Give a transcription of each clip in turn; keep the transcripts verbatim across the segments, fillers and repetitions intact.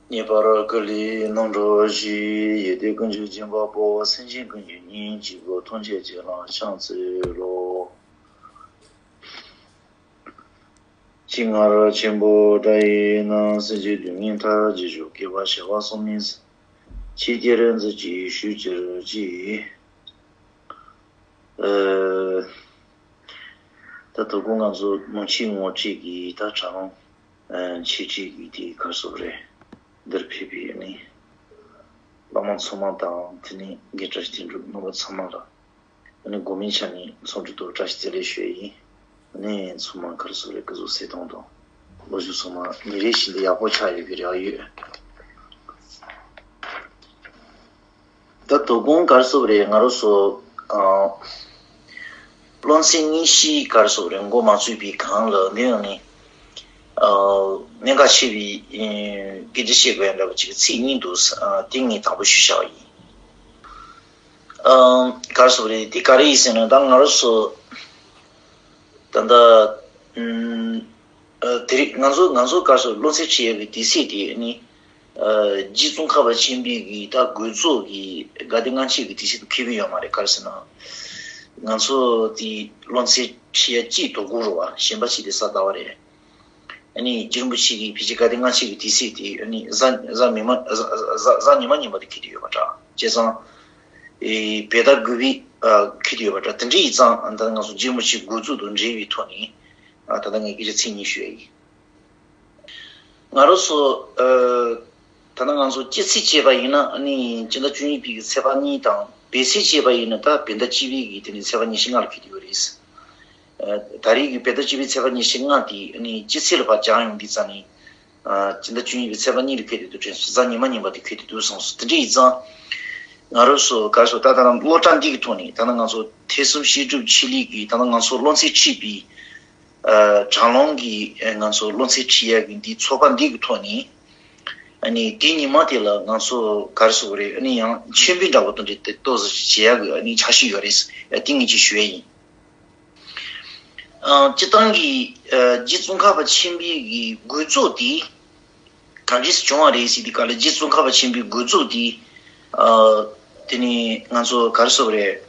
ངེས་པར་ཀུན་ལས་རྣམ་གྲོལ་ཞིག་ཡེ་དེ་ཀུན་གྱི་སྦྱིན་པ་པོ། སེམས་ཅན་ཀུན་གྱི་སྙིང་རྗེ་བོ། ཐམས་ཅད་ཀྱི་ལམ་བྱང་རྩེ་ལོ། ཅི་སྔར་ཆེན་པོ་དགྲ་ཡི་ནང་། སྲིད་ཞིའི་སྡུག་བསྔལ་མཐའ་རྒྱས་ཤོག་སྐྱེ་བ་བྱེ་བ་གསུམ་མིན། ཆེས་སྐྱེ་རིགས་འཛིན་ཅིང་ཞུགས་གྱུར་ཅིག་ཨ། ད་དོ་དགོང་ང་ཚོ་མུ་ཁྱུད་ངོ་སྤྲོད་ཀྱི་ད་དྲ་ལམ་ཨ་འཆད་ཁྲིད་ཀྱི་དེ་གར་སོགས་རེད། འདིར་ཕེབས་པའི་ནི་བླ་མ་ཚང་མ་དང་དེ་ནི་དགེ་བཀྲ་ཤིས་དོན་གྲུབ་རྣམ་པ་ཚང་མ་ལ་ཨ་ནི་དགོས་མིན་ཆ་ནས་འཚམས་འདྲི་དང་བཀྲ་ཤིས་བདེ་ལེགས་ཞུ་ཡ་ཡིན། ཨ་ནི་ཚང་མ་གར་སོགས་རེད། སྐུ་གཟུགས་གསལ་ཐང་དང་ལོ་རྒྱུས་ཚང་མ་ཉིན་རེ་བཞིན་དུ་ཡག་པོ་ཆགས་ཡོད་པའི་རེ་བ་ཡོད། ད་དོ་དགོང་གར་སོགས་རེད། ང་རང་ཚོ་ཨ་སློབ་ཚན་གཉིས་བཞི་གར་སོགས་རེད་འགོ་མ་ཚུགས་པའི་སྒང་ལ་འདི་ཡང་ནི་ཨ་གནད་འགག་ཆེ་བའི་ཨ་སྐད་ཆ་བཤད་དགོས་ཡ་འདྲ་པོ་ཅིག་ཚིག་གཉིས་འདུག་ཨ་དེ་ངས་དང་པོ་ཞུས་བཞག་པ་ཡིན། ཨ་གར་སོགས་རེད། དེ་ག་རེ་ཡིན་ཟེར་ན་ད་ང་རང་ཚོ་ད་ལྟ་ཨ་དེ་རིང་ང་ཚོ་ང་ཚོ་གར་སོགས་སློབ་ཚན་ཁྲིད་ཡ་གི་དུས་ཚོད་དེ་ནི། རྗེ་ཙོང་ཁ་པ་ཆེན་པོའི་གི་ད་དགོངས་རྫོགས་ཀྱི་དགའ་ལྡན་ལྔ་མཆོད་ཀྱི་དུས་ཚོད་དུ་འཁེལ་གི་ཡོད་མ་རེད། ག་རེ་ཟེར་ན། ང་ཚོ་དེ་སློབ་ཚན་ཁྲིད་ཡ་གཅིག་དོ་དགོང་རེད་བ། གཞན་པ་གཅིག་དེ་གཟའ་ཟླ་བ་རེད། ཨ་ནི་རྗེ་རིན་པོ་ཆེ་གི་ཕལ་ཆེར་དགའ་ལྡན་ལྔ་མཆོད་ཀྱི་དུས་ཚོད་དེ་ཨ་ནི་གཟའ་གཟའ་མིག་དམར་གཟའ་གཟའ་གཟའ་ཉི་མ་ཉིན་པ་དེ་འཁེལ་གྱི་ཡོད་པ་འདྲ། བྱས་ཙང་ཨེ་བོད་ཟླ་དགུ་པའི་ཨ་འཁེལ་གྱི་ཡོད་པ་འདྲ། དེ་འདྲ་ཡིན་ཙང་ད་ང་ཚོ་རྗེ་རིན་པོ་ཆེ་དགོངས་རྫོགས་དང་འབྲེལ་བའི་ཐོག་ནས་ཨ་ད་ལྟ་ངས་སྐད་ཆ་ཚིག་གཉིས་ཞུ་ཡ་ཡིན། ང་རང་ཚོ་ཨ་ད་ལྟ་ང་ཚོ་སྤྱི་ཚེས་བྱས་པ་ཡིན་ན་ཨ་ནི་སྤྱི་ཟླ་བཅུ་གཉིས་པའི་གི་ཚེས་པ་གཉིས་དང་། བོད་ཚེས་བྱས་པ་ཡིན་ན་ད་བོད་ཟླ་བཅུ་པའི་གི་དེ་ནི་ཚེས་པ་ཉི་ཤུ་ལྔ་ལ་འཁེལ་གྱི་ཡོད་རེད། ཨ་ད་རེས་ཀྱི་བོད་ཟླ་བཅུ་པའི་ཚེས་པ་ཉི་ཤུ་ལྔ་དེ་ཨ་ནི་སྤྱི་ཚེས་ལ་ཕར་སྦྱངས་ཡོང་དུས་ཙང་ནི་ཨ་སྤྱི་ཟླ་བཅུ་གཉིས་པའི་ཚེས་པ་གཉིས་ལ་འཁེལ་དུས་འདུག་དྲན་སོང་། གཟའ་ཉི་མ་ཉིན་པ་དེ་འཁེལ་དུས་འདུག་བསམ་སོང་། དེ་འདྲ་ཡིན་ཙང་ང་རང་ཚོ་ག་རེ་ཟེར་ད་ད་ལྟ་སློབ་གྲྭ་འདི་གི་ཐོག་ནས་ད་ལྟ་ང་ཚོ་ཐོས་བསམ་བཤད་སྒྲུབ་ཆེད་ལས་ཀྱི་ད་ལྟ་ང་ཚོ་སློབ་ཚན་ཁྲིད་པའི་ཨ་དྲ་ལམ་གྱི་ཨ་ང་ཚོ་སློབ་ཚན་ཁྲིད་ཡ་གི་འདི་ཚོགས་པ་འདི་གི་ཐོག་ནས་ཨ་ནི་དེ་ཉི་མ་དེ་ལ་ང་ཚོ་ག་རེ་ཟེར་དགོས་རེད། ཨ་ནི་ཡང་མཆོད་འབུལ་འདྲ་པོ་དང་འབྲེལ་ཏེ་ཏོག་ཙམ་ཞིག་བྱེད་ཡ་གི་ཨ་ནི་འཆར་གཞི་ཡོད་རེད། ཨ་དེ་ངས་ཅིག་ཞུ་ཡ་ཡིན། ཨ་སྤྱིར་བཏང་གི་ཨ་རྗེ་ཙོང་ཁ་པ་ཆེན་པོའི་གི་དགོངས་རྫོགས་དེ་ག་འདྲས་བྱུང་བ་རེད་ཟེར་དུས་སྐབས་ལ། རྗེ་ཙོང་ཁ་པ་ཆེན་པོའི་དགོངས་རྫོགས་དེ་ཨ་དེ་ནི་ང་ཚོ་ག་རེ་ཟེར་དགོས་རེད།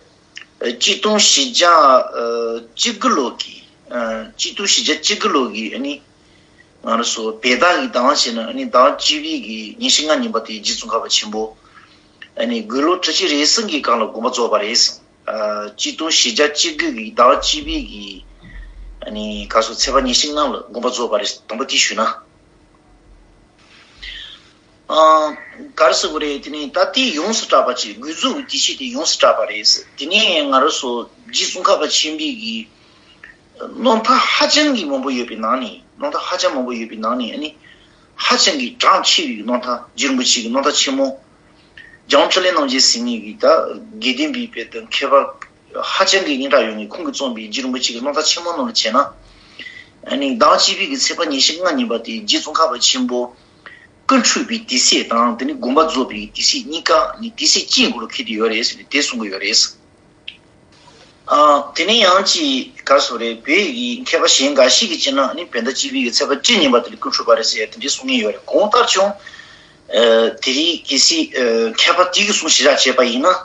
ཨ་གཅིག་སྟོང་བཞི་བརྒྱ་ཨ་བཅུ་དགུ་ལོ་གི་ཨ་གཅིག་སྟོང་བཞི་བརྒྱ་བཅུ་དགུ་ལོ་གི་ཨ་ནི་ང་རང་ཚོ་བོད་ཟླ་གི་གདངས་བྱས་ན་ཨ་ནི་ཟླ་བ་བཅུ་པའི་གི་ཉི་ཤུ་ལྔ་ཉིན་པ་དེ་རྗེ་ཙོང་ཁ་པ་ཆེན་པོ་ཨ་ནི་དགུང་ལོ་ཁྲི་ཆེན་རིམ་གསུམ་གྱི་སྒང་ལ་དགོངས་པ་རྫོགས་པ་རེད། ཨ་གཅིག་སྟོང་བཞི་བརྒྱ་བཅུ་དགུ་གི་ཟླ་བ་བཅུ་པའི་གི་ཨ་ནི་ག་རེ་ཟེར་ཚེས་པ་ཉི་ཤུ་ལྔ་ལ་དགོངས་པ་རྫོགས་པ་རེད། དང་པོ་དེ་ཞུས་ན། ཨ་ག་རེ་ཟེར་དགོས་རེད། དེ་ནི་ད་ལྟའི་ཡོངས་སུ་གྲགས་པ་ཅིག་དགོངས་རྫོགས་ཀྱི་དུས་ཚོད་དེ་ཡོངས་སུ་གྲགས་པ་རེད། དེ་ནས་ང་རང་ཚོ་རྗེ་ཙོང་ཁ་པ་ཆེན་པོའི་གི་རྣམ་ཐར་ཧ་ཅང་གི་མང་པོ་ཡོད་པའི་ནང་ནས། རྣམ་ཐར་ཧ་ཅང་མང་པོ་ཡོད་པའི་ནང་ནས་ཨ་ནི་ཧ་ཅང་གི་གྲགས་ཆེ་བའི་རྣམ་ཐར། རྗེ་རིན་པོ་ཆེ་གི་རྣམ་ཐར་ཆེན་མོ། འཇམ་དབྱངས་ཕྲིན་ལས་རྣམ་རྒྱལ་ཟེར་མཁན་གྱི་ད་དགེ་ལྡན་པའི་དཔེ་དང་མཁས་པ་ཧ་ཅང་གི་སྙན་གྲགས་ཡོད་མཁན་ཁོང་གིས་རྩོམ་པའི་རྗེ་རིན་པོ་ཆེ་གི་རྣམ་ཐར་ཆེན་མོ་ནང་ལ་བྱས་ན། ཨ་ནི་ཟླ་བ་བཅུ་པའི་གི་ཚེས་པ་ཉི་ཤུ་ལྔ་ཉིན་པ་དེ་རྗེ་ཙོང་ཁ་པ་ཆེན་པོ་སྐུ་འཁྲུངས་པའི་དུས་ཚོད་དང་དེ་ནི་དགོངས་པ་རྫོགས་པའི་དུས་ཚོད་གཉིས་ཀ་ནི་དུས་ཚོད་གཅིག་གུ་ལ་འཁེལ་དུ་ཡོད་རེད་ཟེར་ནས་དེ་གསུང་གི་ཡོད་རེད། ཨ་དེ་ནས་ཡང་ཅིག་ག་རེ་ཟེར་དགོས་རེད། བོད་ཀྱི་མཁས་པ་གཞན་འགའ་ཞིག་གིས་བྱས་ན་ཨ་ནི་བོད་ཟླ་བཅུ་པའི་གི་ཚེས་པ་བཅུ་ཉིན་པ་དེ་ལ་སྐུ་འཁྲུངས་པ་རེད་ཟེར་ཡ་དེ་འདྲའི་གསུང་མཁན་ཡོད་རེད། གང་ལྟར་ཀྱང་ཨ་དེ་རིང་གལ་སྲིད་ཨ་མཁས་པ་དེ་གི་གསུང་བཤད་བྱས་པ་ཡིན་ན།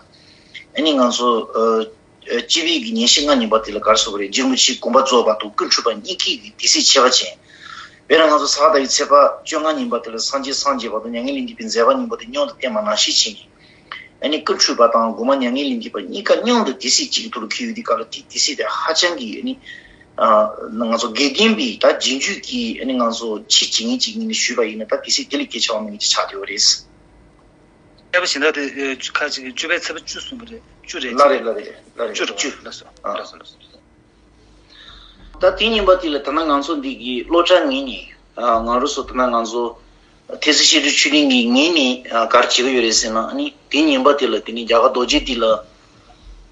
ཨ་ནི་ང་ཚོ་ཨ་ཨ་སྤྱི་པའི་གི་ཉིན་ཤས་ལྔ་ཉིན་པ་དེ་ལ་ག་རེ་ཟེར་དགོས་རེད། རྗེ་རིན་པོ་ཆེའི་དགོངས་པ་རྫོགས་པ་དང་སྐུ་འཁྲུངས་པ་གཉིས་ཀའི་གི་དུས་ཚོད་ཁྱད་པར་ཅན། དཔེར་ན་ང་ཚོ་ས་ག་ཟླ་བའི་ཚེས་པ་བཅོ་ལྔ་ཉིན་པ་དེ་ལ་སངས་རྒྱས་སངས་རྒྱས་པ་དང་མྱ་ངན་ལས་འདས་པའི་མཛད་པ་གཉིས་པོ་དེ་མཉམ་དུ་བསྟན་པ་ནང་བཞིན་བྱས་ནས། ཨ་ནི་སྐུ་འཁྲུངས་པ་དང་དགོངས་པ་མྱ་ངན་ལས་འདས་པ་གཉིས་ཀ་མཉམ་དུ་དུས་ཚོད་གཅིག་གི་ཐོག་ལ་འཁེལ་ཡོད་དུས་སྐབས་ལ་དེ་དུས་ཚོད་དེ་ཧ་ཅང་གི་ཨ་ནི་ཨ་ང་ཚོ་དགེ་ལྡན་པའི་ད་རྗེས་འཇུག་གི་ཨ་ནི་ང་ཚོ་ཆེད་བྱེད་མཁན་ཅིག་ཡིན་ནས་ཞུས་པ་ཡིན་ན། ད་དུས་ཚོད་དེ་ལས་གལ་ཆེ་བ་མིན་གྱི་ཆགས་བསྡད་ཡོད་རེད། ཚེས་པ་གཞན་དག་དེ་ཨེ་ཁ་ཅིག་བཅུ་པའི་ཚེས་པ་བཅུ་གསུངས་པ་རེད། བཅུ་རེད། ལགས་རེད། ལགས་རེད། ལགས་རེད། བཅུ་རེད། བཅུ། ལགས་སོ། ཨ། ལགས་སོ། ལགས་སོ། ད་དེ་ཉིན་པ་དེ་ལ་ད་ནང་ང་ཚོ་འདི་གི་སློབ་གྲྭ་ངོས་ནས་ཨ་ང་རང་ཚོ་ད་ནང་ང་ཚོ་ཐེག་ཆེན་བཤད་སྒྲུབ་ཆོས་གླིང་གི་ངོས་ནས་ཨ་ག་རེ་བྱེད་ཀྱི་ཡོད་རེད་ཟེར་ན། ཨ་ནི་དེ་ཉིན་པ་དེ་ལ་དེ་ནི་རྒྱ་གར་རྡོ་རྗེ་གདན་ལ་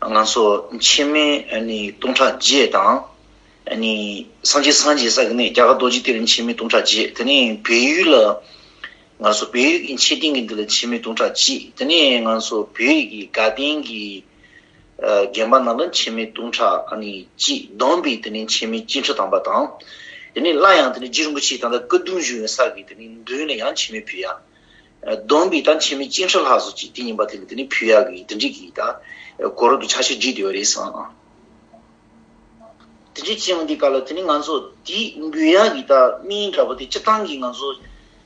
ང་ཚོ་མཆོད་མེ་ཨ་ནི་སྟོང་ཕྲག་བརྒྱད་དང་། ཨ་ནི་སངས་རྒྱས་སངས་རྒྱས་ས་གི་ནས་རྒྱ་གར་རྡོ་རྗེ་གདན་ལ་མཆོད་མེ་སྟོང་ཕྲག་བརྒྱད། དེ་ནས་བལ་ཡུལ་ལ་ང་ཚོ་བལ་ཡུལ་གྱི་མཆོད་རྟེན་གྱི་འདི་ལ་མཆོད་མེ་སྟོང་ཕྲག་གཅིག། དེ་ནས་ང་ཚོ་བོད་ཀྱི་དགའ་ལྡན་གྱི་ཨ་དགོན་པ་ནང་ལ་མཆོད་མེ་སྟོང་ཕྲག་ཨ་ནི་གཅིག། བསྡོམས་པས་དེ་ནས་མཆོད་མེ་བཅུ་ཁྲི་ཐམ་པ་དང་། དེ་ནས་སླར་ཡང་དེ་ནས་རྗེ་རིན་པོ་ཆེ་ད་ལྟ་སྐུ་གདུང་བཞུགས་ཡོད་ས་གི་དེ་ནས་མདུན་ལ་ཡང་མཆོད་མེ་ཕུལ་ཡ། བསྡོམས་པས་ད་འཆི་མེད་སྐྱེས་ཕྲེང་ལྷག་ཙམ་ཅིག་དེ་ཉིན་པ་དེ་ལ་དེ་ནི་ཕུལ་ཡག་གི་དེ་འདྲ་གི་ད་གོ་རབ་ཏུ་ཆ་ཤས་བསྒྲིགས་བསྡད་ཡོད་རེད་བསམ། དེ་འདྲ་བྱས་ཡོང་དུས་སྐབས་ལ་དེ་ནི་ང་ཚོ་དེ་འབུལ་ཡག་གི་ད་སྨན་འདྲ་པོ་དེ་སྤྱིར་བཏང་གི་ང་ཚོ་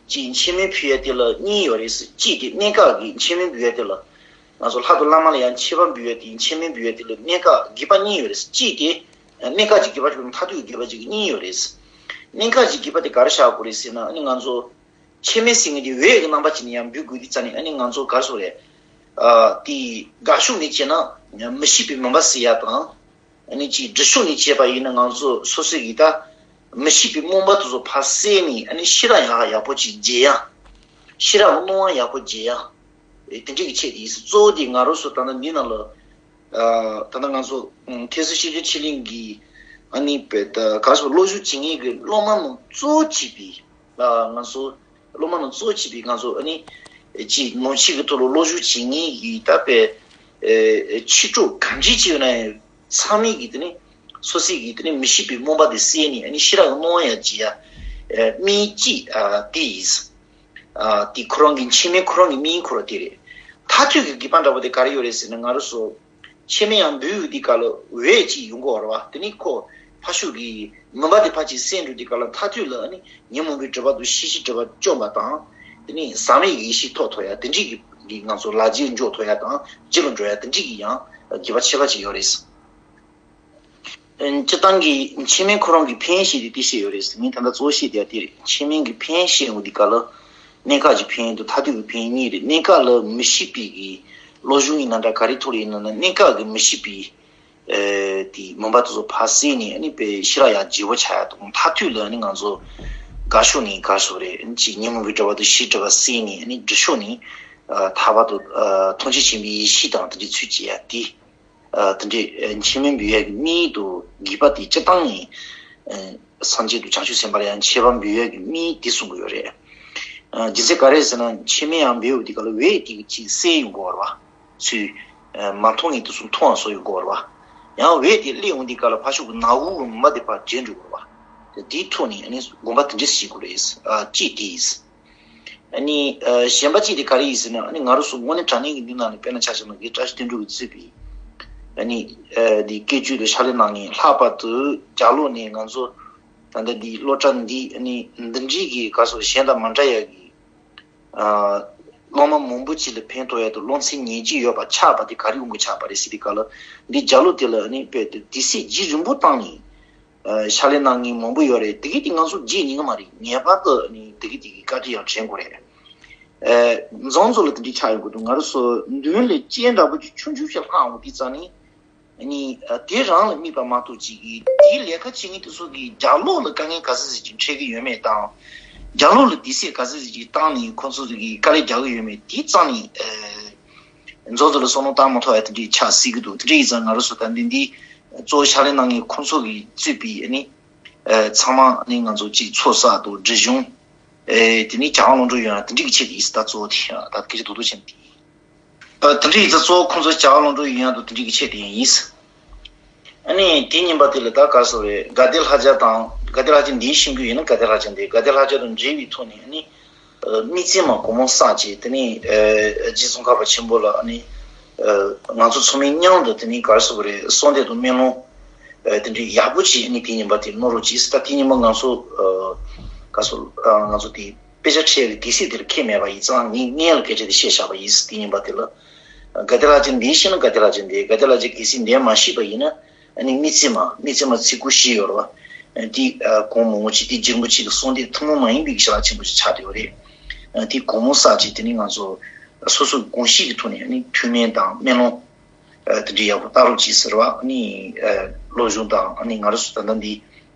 ཅིག་འཆི་མེད་ཕུལ་ཡག་དེ་ལ་གཉིས་ཡོད་རེད། གཅིག་དེ་གནད་འགག་གི་འཆི་མེད་འབུལ་ཡག་དེ་ལ་ང་ཚོ་ལྷག་ཏུ་བླ་མ་ལ་ཡང་མཆོད་པ་འབུལ་ཡག་དེ་འཆི་མེད་འབུལ་ཡག་དེ་ལ་གནད་འགག་དགེ་བ་གཉིས་ཡོད་རེད། གཅིག་དེ་གནད་འགག་གི་དགེ་བ་གཅིག་དང་མཐར་ཐུག་གི་དགེ་བ་གཅིག་གཉིས་ཡོད་རེད། གནད་འགག་གི་དགེ་བ་དེ་ག་རེ་བཞག་དགོས་རེད་ཟེར་ན་ཨ་ནི་ང་ཚོ་འཆི་མེད་ཟེར་མཁན་དེ་འོད་ཀྱི་རྣམ་པ་ཅིག་ནས་ཡང་འབུལ་དགོས་དུས་ཙ་ནས་ཨ་ནི་ང་ཚོ་ག་རེ་ཟེར་དགོས་རེད། ཨ་དེ་དགའ་ཕྱོགས་ནས་བྱས་ན་མི་ཤེས་པའི་མུན་པ་སེལ་ཡག་དང་། ཨ་ནི་ཅིག་སྒྲུབ་ཕྱོགས་ནས་བྱས་པ་ཡིན་ན་ང་ཚོ་སོ་སོའི་གི་ད་མི་ཤེས་པའི་རྨོངས་པ་དེ་ཚོ་ཕར་སེལ་ནས་ཨ་ནི་ཤེས་རབ་ཡག་ཡག་པོ་ཅིག་རྒྱས་ཡག་ཤེས་རབ་ཀྱི་སྣང་བ་ཡག་པོ་རྒྱས་ཡག་དེ་འདྲའི་གི་ཆེད་དུ་ཡིན། གཙོ་བོ་དེ་ང་རང་ཚོ་ད་ལྟ་འདི་ནང་ལ་ཨ་ད་ལྟ་ང་ཚོ་ཨ་ཐེག་ཆེན་སྤྱོད་འཇུག་ཆོས་གླིང་གི་ཨ་ནི་བོད་ག་རེ་ཟེར་སློབ་སྦྱོང་བྱེད་མཁན་གྱི་སློབ་མ་རྣམས་གཙོ་བོ་བྱས་པའི་ཨ་ང་ཚོ་སློབ་མ་རྣམས་གཙོ་བོ་བྱས་པའི་ང་ཚོ་ཨ་ནི་ཅིག་ནང་ཆོས་ཀྱི་ཐོག་ལ་སློབ་སྦྱོང་བྱེད་མཁན་གྱི་ད་བོད་ཨ་ཆོས་གྲོགས་ག་འདྲ་ཅིག་ཡོད་ན་ཡང་ཚང་མས་ཀྱི་དེ་ནི་སོ་སོའི་གི་དེ་ནི་མི་ཤེས་པའི་རྨོངས་པ་དེ་སེལ་ནས་ཨ་ནི་ཤེས་རབ་ཀྱི་སྣང་བ་ཡང་རྒྱས་ཡག་ཨ་སྨན་གཅིག་ཨ་དེ་ཡིན། ཨ་དེ་ཁོ་རང་གི་འཆི་མེད་ཁོ་རང་གི་སྨན་ཁོ་རང་དེ་རེད། མཐར་ཐུག་གི་དགེ་བ་འདྲ་པོ་དེ་ག་རེ་ཡོད་རེད་ཟེར་ན་ང་རང་ཚོ་འཆི་མེད་ཡང་འབུལ་དུས་སྐབས་ལ་འོད་ཅིག་ཡོང་གི་ཡོད་རེད་བ། དེ་ནི་ཁོ་ཕར་ཕྱོགས་ཀྱི་མུན་པ་དེ་ཕར་ཅིག་སེལ་འགྲོ་དུས་སྐབས་ལ་མཐར་ཐུག་ལ་ཨ་ནི་ཉོན་མོངས་པའི་སྒྲིབ་པ་དང་ཤེས་བྱའི་སྒྲིབ་པ་བཅོམ་པ་དང་། དེ་ནི་ཟག་མེད་ཀྱི་ཡེ་ཤེས་ཐོབ་ཐུབ་ཡག་དེ་འདྲའི་གི་གི་ང་ཚོ་ལག་རྗེས་འཇོག་ཐུབ་ཡག་དང་རྗེས་ལ་འགྲོ་ཡག་དེ་འདྲའི་གི་ཡང་དགེ་བ་ཆེ་བ་ཅིག་ཡོད་རེད། སྤྱིར་བཏང་གི་འཆི་མེད་ཁོ་རང་གི་ཕན་ཞེས་ཏེ་དེ་བཤད་ཡོད་རེད། ངས་ད་ལྟ་གཙོ་བོ་བཤད་བསྡད་ཡག་དེ་རེད། འཆི་མེད་ཀྱི་ཕན་བཤད་ཡོང་དུས་སྐབས་ལ་གནད་འགག་གི་ཕན་དང་མཐར་ཐུག་གི་ཕན་གཉིས་རེད། གནད་འགག་ལ་མི་ཤེས་པའི་གི་བློ་སྦྱོང་གི་རྣམ་གྲངས་ག་རེ་ཐོག་ལ་ཡིན་ན་ན་གནད་འགག་གི་མི་ཤེས་པའི་ཨ་དེ་མུན་པ་དེ་ཚོ་ཕར་སེལ་ནས་ཨ་ནི་དཔེ་ཤེས་རབ་ཡར་རྒྱས་པོ་ཆགས་ཡག་དང་མཐར་ཐུག་ལ་ཨ་ནི་ང་ཚོ་དགའ་ཕྱོགས་ནས་ག་རེ་ཟེར་དགོས་རེད། ཅིག་ཉོན་མོངས་པའི་སྒྲིབ་པ་དང་ཤེས་བྱའི་སྒྲིབ་པ་སེལ་ནས་ཨ་ནི་སྒྲུབ་ཕྱོགས་ནས་ཨ་ཐར་པ་དང་ཨ་ཐམས་ཅད་མཁྱེན་པའི་ཡེ་ཤེས་དང་དེ་འདྲའི་ཚུལ་བྱེད་ཡག་དེ། ཨ་དེ་འདྲའི་ཨ་འཆི་མེད་འབུལ་ཡག་གི་སྨན་དང་དགེ་བ་དེ་སྤྱིར་བཏང་ནས་ཨ་སངས་རྒྱས་དང་བྱང་ཆུབ་སེམས་དཔའ་ལ་ཡང་མཆོད་པ་འབུལ་ཡག་གི་སྨན་དེ་གསུང་གི་ཡོད་རེད། ཨ་རྒྱུ་མཚན་ག་རེ་ཟེར་ན་འཆི་མེད་ཡང་འབུལ་བ་དེ་ག་ལ་འོད་དེ་གཅིག་གསལ་ཡོང་གི་ཡོད་རེད་བ། ཚུལ་ཨ་མ་མཐོང་མཁན་དེ་ཚོ་མཐོང་བ་བཟོ་ཡོང་གི་ཡོད་རེད་བ། ཡང་འོད་དེ་སླེབས་ཡོང་དུས་སྐབས་ལ་ཕར་ཕྱོགས་ཀྱི་ནག་འོད་ཀྱི་མུན་པ་དེ་ཕར་བྲལ་འགྲོ་གི་ཡོད་རེད་བ། དེའི་ཐོག་ནས་ཨ་ནི་དགོངས་པ་དེ་འདྲས་བཞེས་དགོས་རེད། ཨ་གཅིག་དེ་ཡིན། ཨ་ནི་ཨ་གཞན་པ་གཅིག་དེ་ག་རེ་ཡིན་ཟེར་ན་ཨ་ནི་ང་རང་ཚོ་དངོས་གནས་དྲང་གནས་ཀྱི་འདི་ནང་ནས་དཔེར་ན་ཆ་བཞག་ན་དགེ་བཀྲ་ཤིས་དོན་གྲུབ་ཀྱིས་གཙོས་པའི་ཨ་ནི་ཨ་འདི་སྐད་སྒྱུར་དང་ཕྱག་ལས་གནང་མཁན་ལྷག་པར་དུ་རྒྱ་ལོགས་ནས་ང་ཚོ་ད་ལྟ་འདི་སློབ་གྲྭ་འདི་ཨ་ནི་འདི་འདྲའི་གི་ག་སོ་གཞན་དང་མ་འདྲ་ཡག་གི་ཨ་སློབ་མ་མང་པོ་ཅིག་ལ་ཕན་ཐོགས་ཡག་དང་སློབ་ཚན་ཉན་གྱི་ཡོད་པ་ཆགས་པ་དེ་ག་རེ་དབང་གིས་ཆགས་པ་རེད་ཟེར་དུས་སྐབས་ལ་འདི་རྒྱ་ལོགས་དེ་ལ་ཨ་ནི་དཔེ་དེ་དུས་ཚོད་རྒྱུན་རིང་པོ་བཏང་ནས། ཨ་ཕྱག་ལས་གནང་མཁན་མང་པོ་ཡོད་རེད། དེ་གི་དེ་ང་ཚོ་བརྗེད་ཉན་གི་མ་རེད། ངེས་པར་དུ་ནི་དེ་གི་དེ་གི་བཀའ་དྲིན་ཡང་དྲན་དགོས་རེད། ཨ་འཛོམས་འཛོམས་ལ་དེ་འདྲའི་ཆགས་ཡོང་གི་འདུག་ང་རང་ཚོ་མདུན་ལ་སྤྱན་འདྲ་པོ་ཅིག་ཆུང་ཆུང་ཞིག་ལྷག་འོང་དུས་ཙང་ནི་ནི་ཨ་དེ་རང་ལ་དམིགས་པ་མ་གཏོགས་ཅིག་གི་དེའི་ལས་ཀ་བྱེད་མཁན་དེ་ཚོ་གི་རྒྱ་ལོགས་ལ་དཀའ་ངལ་ག་ཚོད་ཅིག་འཕྲད་ཀྱི་ཡོད་མེད་དང་། རྒྱ་ལོགས་ལ་དུས་ཚོད་ག་ཚོད་ཅིག་བཏང་ནས་ཁོང་ཚོ་གི་དཀའ་ལས་རྒྱག་གི་ཡོད་མེད་དེ་ཙང་ནི་ཨ། མཛོ་དེ་ལ་བསམ་བློ་བཏང་མ་ཐུབ་ཡ་དེ་འདྲའི་ཆགས་སྲིད་ཀྱི་འདུག་དེ་འདྲ་ཡིན་ཙང་ང་རང་ཚོ་ད་འདི་འདི་གཙོ་བོ་ཕྱག་ལས་གནང་མཁན་ཁོང་ཚོ་གིས་གཙོས་པའི་ཨ་ནི་ཨ་ཚང་མ་ཨ་ནི་ང་ཚོ་གཅིག་ཚོགས་བསགས་དང་སྒྲིབ་སྦྱོང་ཨ་དེ་ནི་བྱ་བ་ལོངས་སྤྲོད་ཡོང་ཡ་དེ་འདྲའི་གི་ཆེད་དུ་ཡིན་ད་གཙོ་བོ་དེ་ད་སྐད་ཆ་རྡོག་རྡོག་བྱས་ནས་དེ་ཡིན། ད་དེ་འདྲ་ཡིན་ཙང་གཙོ་བོ་ཁོང་ཚོ་བྱ་བ་ལོངས་སྤྲོད་ཡོང་ཡ་དང་དེ་འདྲའི་གི་ཆེད་དུ་ཡིན། ཨ་ནི་དེ་ཉིན་པ་དེ་ལ་ད་ག་རེ་ཟེར་དགོས་རེད། དགའ་ལྡན་ལྷ་བརྒྱ་དང་དགའ་ལྡན་ལྷ་བརྒྱ་འདིའི་ཤིང་ཀུན་ཡིན་ན་དགའ་ལྡན་ལྷ་བརྒྱ་འདི་དགའ་ལྡན་ལྷ་བརྒྱ་དང་འབྲེལ་བའི་ཐོག་ནས་ཨ་ནི་ཨ་དམིགས་བརྩེ་མ་སྒོ་མོ་བསགས་བྱས་དེ་ནས་ཨ་རྗེ་ཙོང་ཁ་པ་ཆེན་པོ་ལ་ཨ་ནི་ཨ་ང་ཚོ་ཚང་མས་མཉམ་དུ་དེ་ནས་ག་རེ་ཟེར་དགོས་རེད། གསོལ་འདེབས་དང་སྨོན་ལམ་ཨ་དེ་འདྲའི་ཡག་པོ་ཅིག་ཨ་ནི་དེ་ཉིན་པ་དེ་གནང་རོགས་གྱིས། ད་དེ་ཉིན་པ་ང་ཚོ་ཨ་ག་རེ་ཟེར་ཨ་ང་ཚོ་དེ་དཔེ་ཆ་ཁྲིད་ཡག་གི་དུས་ཚོད་དེར་འཁེལ་མེད་པ་ཡིན་ཙང་ངས་སྔོན་ལ་སྐད་ཆ་དེ་བཤད་བཞག་པ་ཡིན། དེ་ཉིན་པ་དེ་ལ་དགའ་ལྡན་ལྷ་བརྒྱ་འདི་ཤེས་ན་དགའ་ལྡན་ལྷ་བརྒྱ་འདི་དགའ་ལྡན་ལྷ་བརྒྱ་གལ་སྲིད་འདི་མ་ཤེས་པ་ཡིན་ན། ཨ་ནི་དམིགས་བརྩེ་མ་དམིགས་བརྩེ་མ་ཚིག་དགུ་བཞི་ཡོད་རེད་བ། ཨ་དེ་ཨ་གོང་མང་པོ་ཅིག་དེ་རྗེ་རིན་པོ་ཆེ་གི་གསོལ་འདེབས་ཐུན་མོང་མ་ཡིན་པའི་ཞལ་ལག་ཆེན་པོ་ཞིག་ཆགས་བསྡད་ཡོད་རེད། ཨ་དེ་སྒོ་མོ་བསགས་བྱས་དེ་ནི་ང་ཚོ་སོ་སོའི་དགོངས་གཞི་གི་ཐོག་ནས་ཨ་ནི་ཐུགས་སྨོན་དང་སྨོན་ལམ་ཨ་དེ་འདྲའི་ཡག་པོ་བསྟར་རོགས་གྱིས་ཟེར་བ། ཨ་ནི་ཨ་སློབ་སྦྱོང་དང་ཨ་ནི་ང་རང་ཚོ་ད་ལྟ་འདི་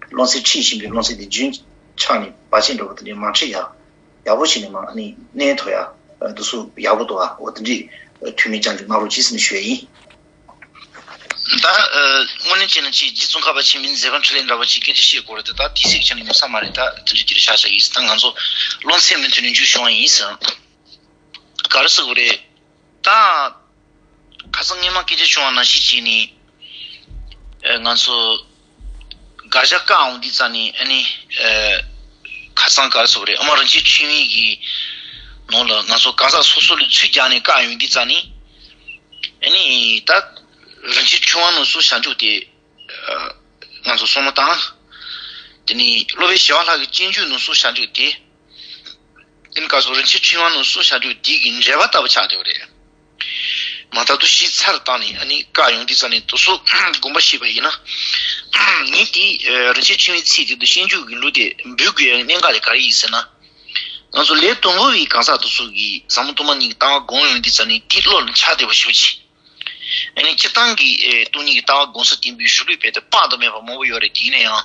སློབ་ཚན་ཁྲིད་བཞིན་པའི་སློབ་ཚན་དེ་རྒྱུན་ཆགས་ནས་བར་ཆད་འདྲ་པོ་དེ་འདྲའི་མ་འཕྲད་ཡ། ཡག་པོ་བྱས་ནས་མ་ནི་གནས་ཐོ་ཡ་དུ་སུ་ཡག་པོ་འདུག་ཨ། འོ་དེ་འདྲའི་ཐུགས་སྨོན་བཅངས་ཏེ་གནང་རོགས་གྱིས་ཟེར་ནས་ཞུ་ཡ་ཡིན། ད་དངོས་གནས་བྱས་ན་ཅིག་རྗེ་ཙོང་ཁ་པ་ཆེན་པོའི་མཛད་པ་འཕྲིན་ལས་འདྲ་བ་ཅིག་སྐད་ཆ་བཤད་དགོས་རེད་དེ། ད་དེ་སྲིད་ཀྱང་ནི་ཡོང་ས་མ་རེད། ད་དེ་འདྲའི་དེ་རེད་ཤག་ཤག་ཡིན་ཟེར། ད་ང་ཚོ་སློབ་ཚན་མུ་མཐུད་ནས་མཇུག་བྱུང་བ་ཡིན་ཟེར། ག་རེ་ཟེར་དགོས་རེད། ད། ཁ་སང་སྔོན་མ་སྐད་ཆ་བྱུང་བ་ནང་བཞིན་བྱས་ནས། ཨ་ང་ཚོ་དགག་བཞག་བཀག་འོང་དུས་ཙ་ནས་ཨ་ནི་ཨ་ཁ་སང་ག་རེ་ཟེར་དགོས་རེད། ཨ་མ་རིན་ཆེན་འཆི་མེད་ཀྱི་ནང་ ལ་ང་ཚོ་གང་ཟག་སོ་སོ་ལ་ཚུར་རྒྱག་ནས་བཀག་ཡོང་གི་རྩ་ནི། ཨ་ནི་ད་རིན་ཆེན་ཕྲེང་བ་ནང་སོ་བྱང་ཆུབ་དེ་ང་ཚོ་བསམ་བློ་བཏང་། དེ་ནི་སློབ་དཔོན་ཞི་བ་ལྷ་གི་སྤྱོད་འཇུག་ནང་སོ་བྱང་ཆུབ་དེ། དེ་ནི་ག་སོ་རིན་ཆེན་ཕྲེང་བ་ནང་སོ་བྱང་ཆུབ་དེ་གི་འགྲེལ་པ་ལྟ་བུ་ཆགས་བསྡད་པ་རེད། མ་ད་དུ་ཞིབ་ཚགས་བཏང་ནས་ཨ་ནི་བཀག་ཡོང་དུས་ཙ་ནས་དུ་སུ་དགོངས་པ་བཞེས་པ་ཡིན་ན། ངས་དེ་རིན་ཆེན་ཕྲེང་བའི་ཚིག་དེ་དུ་སྤྱོད་འཇུག་གི་ལུགས་དེ་འབུལ་དགོས་ཡ་གནད་འགག་དེ་ག་རེ་ཡིན་ཟེར་ན། ང་ཚོ་ལས་དང་པོ་བའི་གང་ཟག་དུ་སུ་གི་ཟབ་མོ་སྟོང་པ་ཉིད་ཀྱི་ལྟ་བ་སྒོམ་ཡོང་དུས་ཙ་ནས་དེ་བློ་ལ་འཆར་བདེ་བ་ཞུ་ཅི། ཨ་ནི་སྤྱིར་བཏང་གི་སྟོང་ཉིད་ཀྱི་ལྟ་བ་སྒོམ་ས་བསྟན་པའི་གཞུང་ལུགས་དཔེ་དེ་དཔག་ཏུ་མེད་པ་མང་པོ་ཡོད་རེད། དེ་ཡིན་ན་ཡང་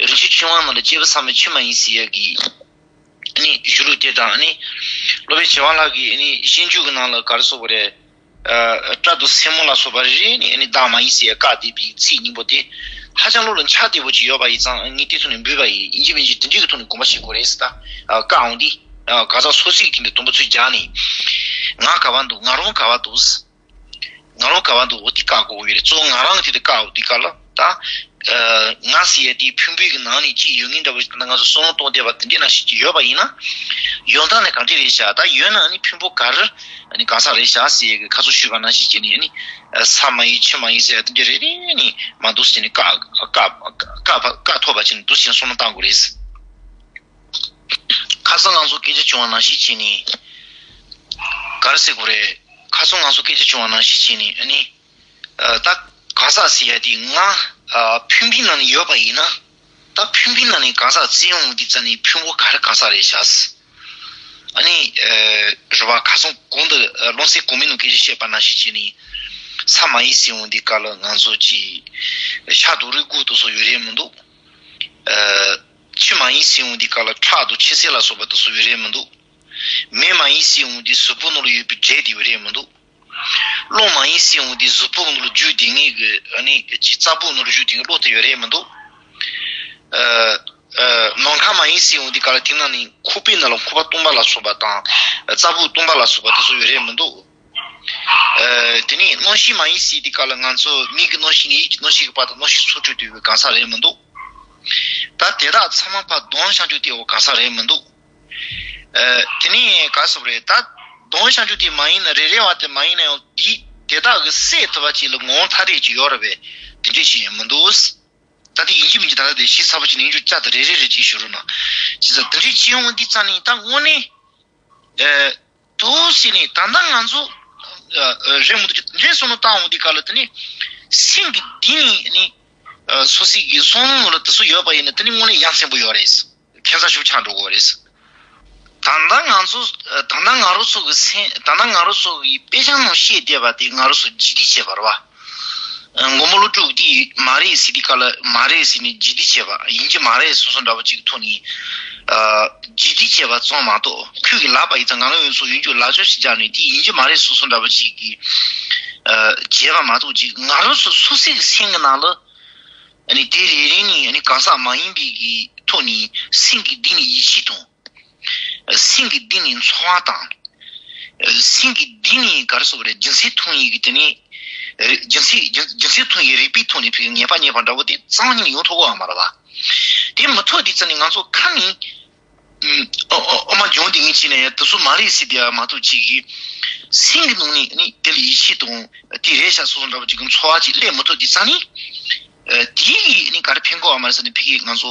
རིན་ཆེན་ཕྲེང་བ་ནང་ལ་སྐྱེས་བུ་ཚད་མས་ཆོས་མ་ཡིན་ཟེར་ཡ་གི་ཨ་ནི་གཞུང་ལུགས་དེ་དང་ཨ་ནི་སློབ་དཔོན་ཞི་བ་ལྷ་གི་ཨ་ནི་སྤྱོད་འཇུག་གི་ནང་ལ་ག་རེ་ཟེར་དགོས་རེད། ཨ་སྐྲ་དང་སེན་མོ་ལ་སོགས་པ་རེ་རེ་ནས་ཨ་ནི་བདག་མ་ཡིན་ཟེར་བཀག་བསྡད་པའི་ཚིག་སྙིང་པོ་དེ་ཧ་ཅང་བློ་ལ་འཆར་བདེ་བོ་ཅིག་ཡོད་པ་ཡིན་ཙང་ངས་དེ་ཚོ་ནས་འབུལ་བ་ཡིན། ཡིན་གཅིག་མིན་གཅིག་དེ་འདྲའི་གི་ཐོག་ནས་དགོངས་པ་བཞེས་དགོས་རེད་ཟེར། ད་ཨ་བཀག་འོང་དུས་ཨ་གང་ཟག་སོ་སོའི་གི་དེ་འདྲའི་དུམ་བུ་ཚོས་སྦྱར་ནས་ང་ག་བ་འདུག་ང་རང་ག་བ་འདུག་ང་རང་ག་བ་འདུག་འོ་དེ་བཀག་དགོས་ཀྱི་ཡོད་རེད། གཙོ་བོ་ང་རང་གི་དེ་དེ་བཀག་འོ་དེ་བཀག་ལ་ད། ཨ་ང་ཟེར་ཡ་དེ་ཕུང་པོའི་གི་ནང་ནས་ཅིག་ཡོད་ངེས་འདྲ་བོ་ཞིག་ད་ང་ཚོ་བསམ་བློ་གཏོང་བསྡད་པ་དེ་འདྲའི་ནང་བཞིན་ཅིག་ཡོད་པ་ཡིན་ན། ཡོང་སྟངས་ནི་གང་འདྲ་རེད་ཤག་ད་ཡོད་ན་ནི་ཕུང་པོ་ག་རེ་ནི་གང་ཟག་རེད་ཤག་ཟེར་ཡ་གི་ཁ་ཚུར་ཞུས་པ་ནང་བཞིན་བྱས་ནས་ནི་ས་མ་ཡིན་ཆུ་མ་ཡིན་ཟེར་ཡ་དེ་འདྲ་རེ་རེ་ནི་མ་འདུག་ཟེར་ནས་བཀག་བཀག་བཀག་བཀག་ཐོབ་པ་བྱས་ནས་འདུག་ཟེར་ནས་བསམ་བློ་བཏང་དགོས་རེད། ཁ་སང་ང་ཚོ་སྐད་ཆ་བྱུང་བ་ནང་བཞིན་བྱས་ནས་ག་རེ་ཟེར་དགོས་རེད། ཁ་སང་ང་ཚོ་སྐད་ཆ་བྱུང་བ་ནང་བཞིན་བྱས་ནས་ནི། ད་གང་ཟག་ཟེར་ཡ་དེ་ང་ཕུང་པོའི་ནང་ནས་ཡོད་པ་ཡིན་ན། ད་ཕུང་པོའི་ནང་ནས་གང་ཟག་བརྩི་ཡོང་དུས་ཙ་ནས་ཕུང་པོ་ག་རེ་གང་ཟག་རེད་ཤག་ཨ་ནི་རེད་བ། ཁ་སང་གོང་དུ་རླུང་སེམས་གོང་མའི་ནང་སྐད་ཆ་བཤད་པ་ནང་བཞིན་བྱས་ནས་ས་མ་ཡིན་ཟེར་ཡོང་དུས་སྐབས་ལ་ང་ཚོ་གི་ཤ་དང་རུས་ཁོག་དེ་ཚོ་ཡོད་རེད་མི་འདུག་ཆུ་མ་ཡིན་ཟེར་ཡོང་དུས་སྐབས་ལ་ཁྲག་དང་ཆུ་སེར་ལ་སོགས་པ་དེ་ཚོ་ཡོད་རེད་མི་འདུག་མེ་མ་ཡིན་ཟེར་ཡོང་དུས་གཟུགས་པོ་ནང་ལ་ཡོད་པའི་དྲེག་དེ་ཡོད་རེད་མི་འདུག་རླུང་མ་ཡིན་ཟེར་ཡོང་དུས་གཟུགས་པོ་ནང་ལ་རྒྱུག་བསྡད་མཁན་གྱི་ཨ་ནི་ཅིག་རྩ་བོ་ནང་ལ་རྒྱུག་བསྡད་མཁན་གློག་དེ་ཡོད་རེད་མི་འདུག་ཨ་ཨ་ནམ་མཁའ་མ་ཡིན་ཟེར་ཡོང་དུས་སྐབས་ལ་དེ་ནང་ནས་ཁོག་པའི་ནང་ལ་ཁོག་པ་སྟོང་པ་ལ་སོགས་པ་དང་རྩ་བོ་སྟོང་པ་ལ་སོགས་པ་དེ་ཚོ་ཡོད་རེད་མི་འདུག་ཨ་དེ་ནས་རྣམ་ཤེས་མ་ཡིན་ཟེར་དུས་སྐབས་ལ་ང་ཚོ་མིག་གི་རྣམ་ཤེས་ནས་ཡིད་ཀྱི་རྣམ་ཤེས་ཀྱི་བར་དུ་རྣམ་ཤེས་ཚོགས་གྲོལ་དུས་ཀྱི་གང་ཟག་རེད་མི་འདུག་ད་དེ་དག་ཚང་མ་ཕར་གདོན་ཤང་རྒྱུ་དེའོ་གང་ཟག་རེད་མི་འདུག་ཨ་དེ་ནས་ག་ཟེར་རེད། ད་གདོན་ཤང་རྒྱུ་དེ་མ་ཡིན་ན་རེ་རེ་བ་དེ་མ་ཡིན་ན་ཡང་དེ་དེ་དག་གི་སྲས་ཐུབ་པ་ཅིག་ལ་ངོ་བོ་ཐ་དད་ཅིག་ཡོད་རེད་པས། དེ་འདྲས་ཤིག་ཡང་མི་འདུག་ད་དེ་ཡིན་གཅིག་མིན་གཅིག་ད་ལྟ་དེ་ཞིབ་ཚགས་པོ་ཅིག་ནས་ཡིན་རྒྱུ་བཅའ་དང་རེ་རེ་རེ་ཅིག་ཞུ་རོགས་གནང་། བྱས་ཙང་དེ་འདྲས་བྱེད་ཡོང་དུས་ཙ་ནས་ད་དངོས་གནས། ཨ་དུ་ཟེར་ནས་ད་ལྟ་ང་ཚོ་ཨ་རེད་མི་འདུག་དེ་འདྲའི་བསམ་བློ་བཏང་འོང་དུས་སྐབས་ལ་དེ་ནི་སེམས་ཀྱི་གཏིང་ནས་ནི་ཨ་སོ་སོའི་གི་བསམ་བློ་ལ་དེ་ཚོ་ཡོད་པ་ཡིན་ན་དེ་ནི་དངོས་གནས་ཡ་མཚན་པོ་ཡོད་རེད། ཁྱད་མཚར་ཤུགས་ཆག་འགྲོ་གི་རེད། ད་ལྟ་ང་ཚོ་ད་ལྟ་ང་རང་ཚོ་གི་སེམས་ད་ལྟ་ང་རང་ཚོ་གི་དཔེ་ཆ་ནང་བཤད་བསྡད་པ་དེ་ང་རང་ཚོ་རྗེས་འདེད་བྱས་པ་རེད་བ། མགོན་པོ་ཀླུ་སྒྲུབ་དེ་མ་རེད་ཟེར་དུས་སྐབས་ལ་མ་རེད་ཟེར་ནས་རྗེས་འདེད་བྱས་པ། ཡིན་གྱི་མ་རེད་བཟོ་བཟོ་འདྲ་པོ་ཅིག་གི་ཐོག་ནས་ཨ་རྗེས་འདེད་བྱས་པ་ཙམ་མ་གཏོགས། ཁོས་ཀྱི་ལབ་པ་ཡིན་ཙང་ང་རང་ཡོངས་སུ་ཡོད་རྒྱུ་ལབ་ཕྱོགས་ཤིག་སྦྱར་ནས་དེ་ཡིན་གྱི་མ་རེད་བཟོ་བཟོ་འདྲ་པོ་ཅིག་གི་ཨ་བྱས་པ་མ་གཏོགས་ཅིག་ང་རང་ཚོ་སོ་སོའི་གི་སེམས་ཀྱི་ནང་ལ་ཨ་ནི་དེ་རེ་རེ་ནས་ཨ་ནི་གང་ཟག་མ་ཡིན་པའི་གི་ཐོག་ནས་སེམས་ཀྱི་གཏིང་ནས་ཡིད་ཆེས་དང་། སེམས་ཀྱི་གཏིང་ནས་འཚོ་བ་དང་། སེམས་ཀྱི་གཏིང་ནས་ག་རེ་ཟེར་དགོས་རེད། རྒྱུ་མཚན་མཐོང་ཡས་ཀྱི་དེ་ནས། རྒྱུ་མཚན་རྒྱུ་རྒྱུ་མཚན་མཐོང་ཡས་རིགས་པའི་ཐོག་ནས་ཕ་གི་ངེས་པ་རྙེད་པ་འདྲ་བོ་དེ་རྩ་བ་ཉིད་ནས་ཡོང་ཐུབ་ཀྱི་ཡོད་མ་རེད་པ། དེ་མི་ཐུབ་དུས་ཙམ་ནས་ང་ཚོ་ཁ་ནས། ཨ་ཨ་ཨ་མ་སྦྱོང་དེ་ངས་བྱས་ན་ཡང་དེ་ཚོ་མ་རེད་ཟེར་དེ་ཡང་མ་གཏོགས་ཅིག་གིས། སེམས་ཀྱི་ནང་ནས་ནི་དེ་ལ་ཡིད་ཆེས་དང་དེ་རེད་ཤག་བཟོ་བཟོ་འདྲ་བོ་ཅིག་གི་འཚོ་བ་ཅིག་སླེབས་མི་ཐུབ་དུས་ཙམ་ནས། ཨ་དེ་ཡིས་ནི་ག་རེ་ཕན་གྱི་ཡོད་མ་རེད་ཟེར་ནས་ཕ་གི་ང་ཚོ་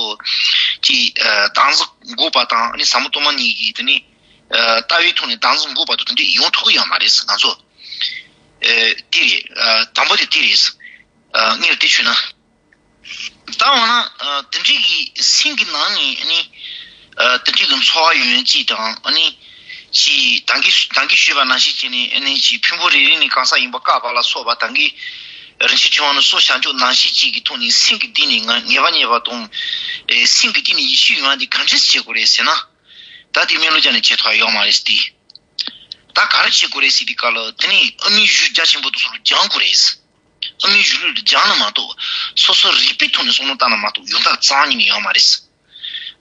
ཅིག་ཨ་བདག་འཛིན་འགོག་པ་དང་ནི་ཟབ་མོ་སྟོང་པ་ཉིད་ཀྱི་དེ་ནི། ཨ་ལྟ་བའི་ཐོག་ནས་བདག་འཛིན་འགོག་པ་དང་དེ་འདྲས་ཡོང་ཐུབ་ཀྱི་ཡོད་མ་རེད་ཟེར། ང་ཚོ་ཨ་དེ་རེད། ཨ་དང་པོ་དེ་དེ་རེད། ཨ་ངས་དེ་ཞུས་ན། ད་འོ་ན་ཨ་དེ་འདྲས་ཀྱི་སེམས་ཀྱི་ནང་ནས་ནི་ཨ་དེ་འདྲས་ཀྱི་འཚོ་བ་ཡོད་ཡོད་ཅིག་དང་ཨ་ནི་ཅིག་ད་གིན་ད་གིན་ཞུས་པ་ནང་བཞིན་བྱས་ནས་ཨ་ནི་ཅིག་ཕུང་པོ་རེ་རེ་ནས་གང་ཟག་ཡིན་པ་བཀག་པ་ལ་སོགས་པ་ད་གིན་རིན་ཆེན་ཕྲེང་བ་ནི་སོ་བྱང་ཆུབ་ནང་བཞིན་ཅིག་གི་ཐོག་ནས་སེམས་ཀྱི་གཏིང་ནས་ང་ངེས་པ་རྙེད་པ་དང་། ཨེ་སེམས་ཀྱི་གཏིང་ནས་ཡིད་ཆེས་ཡོང་བ་འདི་ག་འདྲས་བྱེད་དགོས་རེད་ཟེར་ན། ད་དེ་སྨོན་ལམ་རྒྱག་ནས་བྱེད་ཐུབ་ཡོད་མ་རེད་དེ། ད་ག་རེ་བྱེད་དགོས་རེད་ཟེར་དུས་སྐབས་ལ་དེ་ནས་ཨ་མའི་གཞུང་རྒྱ་ཆེན་པོ་དེ་ཚོ་ལ་སྦྱང་དགོས་རེད། ཨ་མའི་གཞུང་ལུགས་ལ་སྦྱང་ན་མ་གཏོགས་སོ་སོ་རིག་པའི་ཐོག་ནས་བསམ་བློ་བཏང་ན་མ་གཏོགས་ཡོང་ཐབས་རྩ་བ་ཉིད་ནས་ཡོད་མ་རེད།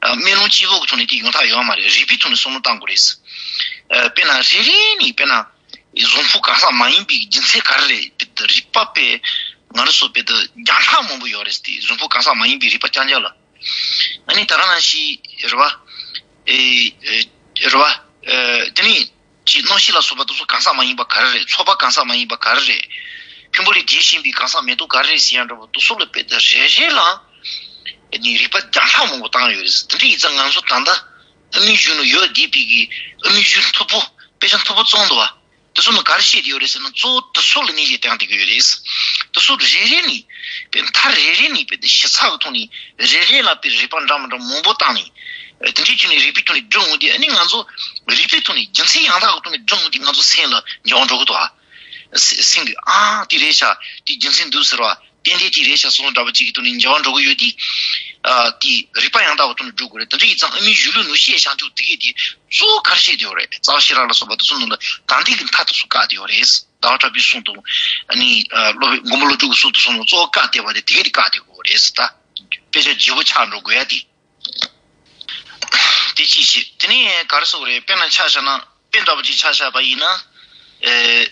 ཨ་སྨོན་ལམ་གཅིག་པོ་གི་ཐོག་ནས་དེ་ཡོང་ཐབས་ཡོད་མ་རེད། རིག་པའི་ཐོག་ནས་བསམ་བློ་བཏང་དགོས་རེད། ཨ་དཔེར་ན་རེ་རེ་ནས་དཔེར་ན་གཟུགས་ཕུང་གང་ཟག་མ་ཡིན་པའི་རྒྱུ་མཚན་ག་རེ་རེད། དཔེ་དེ་རིག་པ་དཔེ་ང་རང་ཚོ་དཔེ་དེ་རྒྱང་ཐག་མང་པོ་ཡོད་རེད་དེ། གཟུགས་ཕུང་གང་ཟག་མ་ཡིན་པའི་རིག་པ་རྐྱང་རྐྱང་ལ། ཨ་ནི་ད་རང་ནང་བཞིན་རེད་བ། ཨེ་ཨེ་རེད་བ། ཨ་དེ་ནས་ཅིག་རྣམ་ཤེས་ལ་སོགས་པ་དེ་ཚོ་གང་ཟག་མ་ཡིན་པ་ག་རེ་རེད། ཚོགས་པ་གང་ཟག་མ་ཡིན་པ་ག་རེ་རེད། ཕུང་པོ་ལས་གྲུབ་ཅིང་འབྱུང་བའི་གང་ཟག་མེ་ཏོག་ག་རེ་རེད་ཟེར་ཡ་འདྲ་པོ་དེ་ཚོ་ལ་དཔེ་དེ་རེ་རེ་ལ་ནི་རིགས་པ་བརྒྱ་ཕྲག་མང་པོ་བཏང་ཡོད་རེད། དེ་འདྲ་ཡིན་ཙང་ང་ཚོ་ད་ལྟ་ཨ་མའི་གཞུང་ནང་ཡོད་བསྡད་པའི་གི་ཨ་མའི་གཞུང་མཐུག་པོ་དཔེ་ཆ་མཐུག་པོ་བཙོང་འདུག་བ། དེ་ཚོ་ནི་ག་རེ་བཤད་དེ་ཡོད་རེད་ཟེར་ན། གཙོ་བོ་དེ་ཚོ་ལ་གནས་བྱས་བཏང་བསྡད་ཀྱི་ཡོད་རེད། དེ་ཚོ་རེ་རེ་ནས་དཔེ་མཐའ་རེ་རེ་ནས་དཔེ་ཞིབ་ཚགས་ཀྱི་ཐོག་ནས་རེ་རེ་ལ་དཔེ་རིགས་པ་འདྲ་མི་འདྲ་མང་པོ་བཏང་ནས། དེ་འདྲའི་ཅིག་ནས་རིགས་པའི་ཐོག་ནས་སྒྲུབ་འོང་དུས། ཨ་ནི་ང་ཚོ་རིགས་པའི་ཐོག་ནས་རྒྱུ་མཚན་ཡང་དག་གི་ཐོག་ནས་སྒྲུབ་འོང་དུས་ང་ཚོ་སེམས་ལ་འགྱུར་བ་འགྲོ་གི་འདུག་ཨ། སེམས་ཀྱིས་ཨ་དེ་རེད་ཤག་དེ་རྒྱུ་མཚན་འདུག་ཟེར་བ། ཏན་ཏན་དེ་རེད་ཤག་སོང་འདྲ་པོ་ཅིག་གི་ཐོག་ནས་འགྱུར་བ་འགྲོ་གི་ཡོད་དུས། ཨ་དེ་རིགས་པ་ཡང་དག་པའི་ཐོག་ནས་སྒྲུབ་དགོས་རེད། དེ་འདྲ་ཡིན་ཙང་ཨ་མའི་གཞུང་ལུགས་ནང་བཤད་བྱང་ཆུབ་དེ་གས་དེ་གཙོ་བོ་ག་རེ་བཤད་དེ་ཡོད་རེད། རྩ་བ་ཤེས་རབ་ལ་སོགས་པ་དེ་ཚོ་ནང་ལ་ད་ལྟའི་གི་མཐའ་དེ་ཚོ་བཀག་དེ་ཡོད་རེད། ཟླ་བ་གྲགས་པས་གསུངས་འདུག་ཨ་ནི་ཨ་སློབ་དཔོན་མགོན་པོ་ཀླུ་སྒྲུབ་ཀྱི་གསུང་དེ་ཚོ་ནང་གཙོ་བོ་བཀག་བསྡད་པ་དེ་དེ་གས་དེ་བཀག་བསྡད་དགོས་རེད་ཟེར། ད་དཔེ་ཆ་བརྗེ་པོ་ཆགས་འགྲོ་དགོས་ཡ་དེ། དེ་གཅིག་བྱས། དེ་ནས་ག་རེ་ཟེར་དགོས་རེད། དཔེར་ན་ཆ་བཞག་ན། དཔེ་འདྲ་པོ་ཅིག་ཆ་བཞག་པ་ཡིན་ན། ཨེ།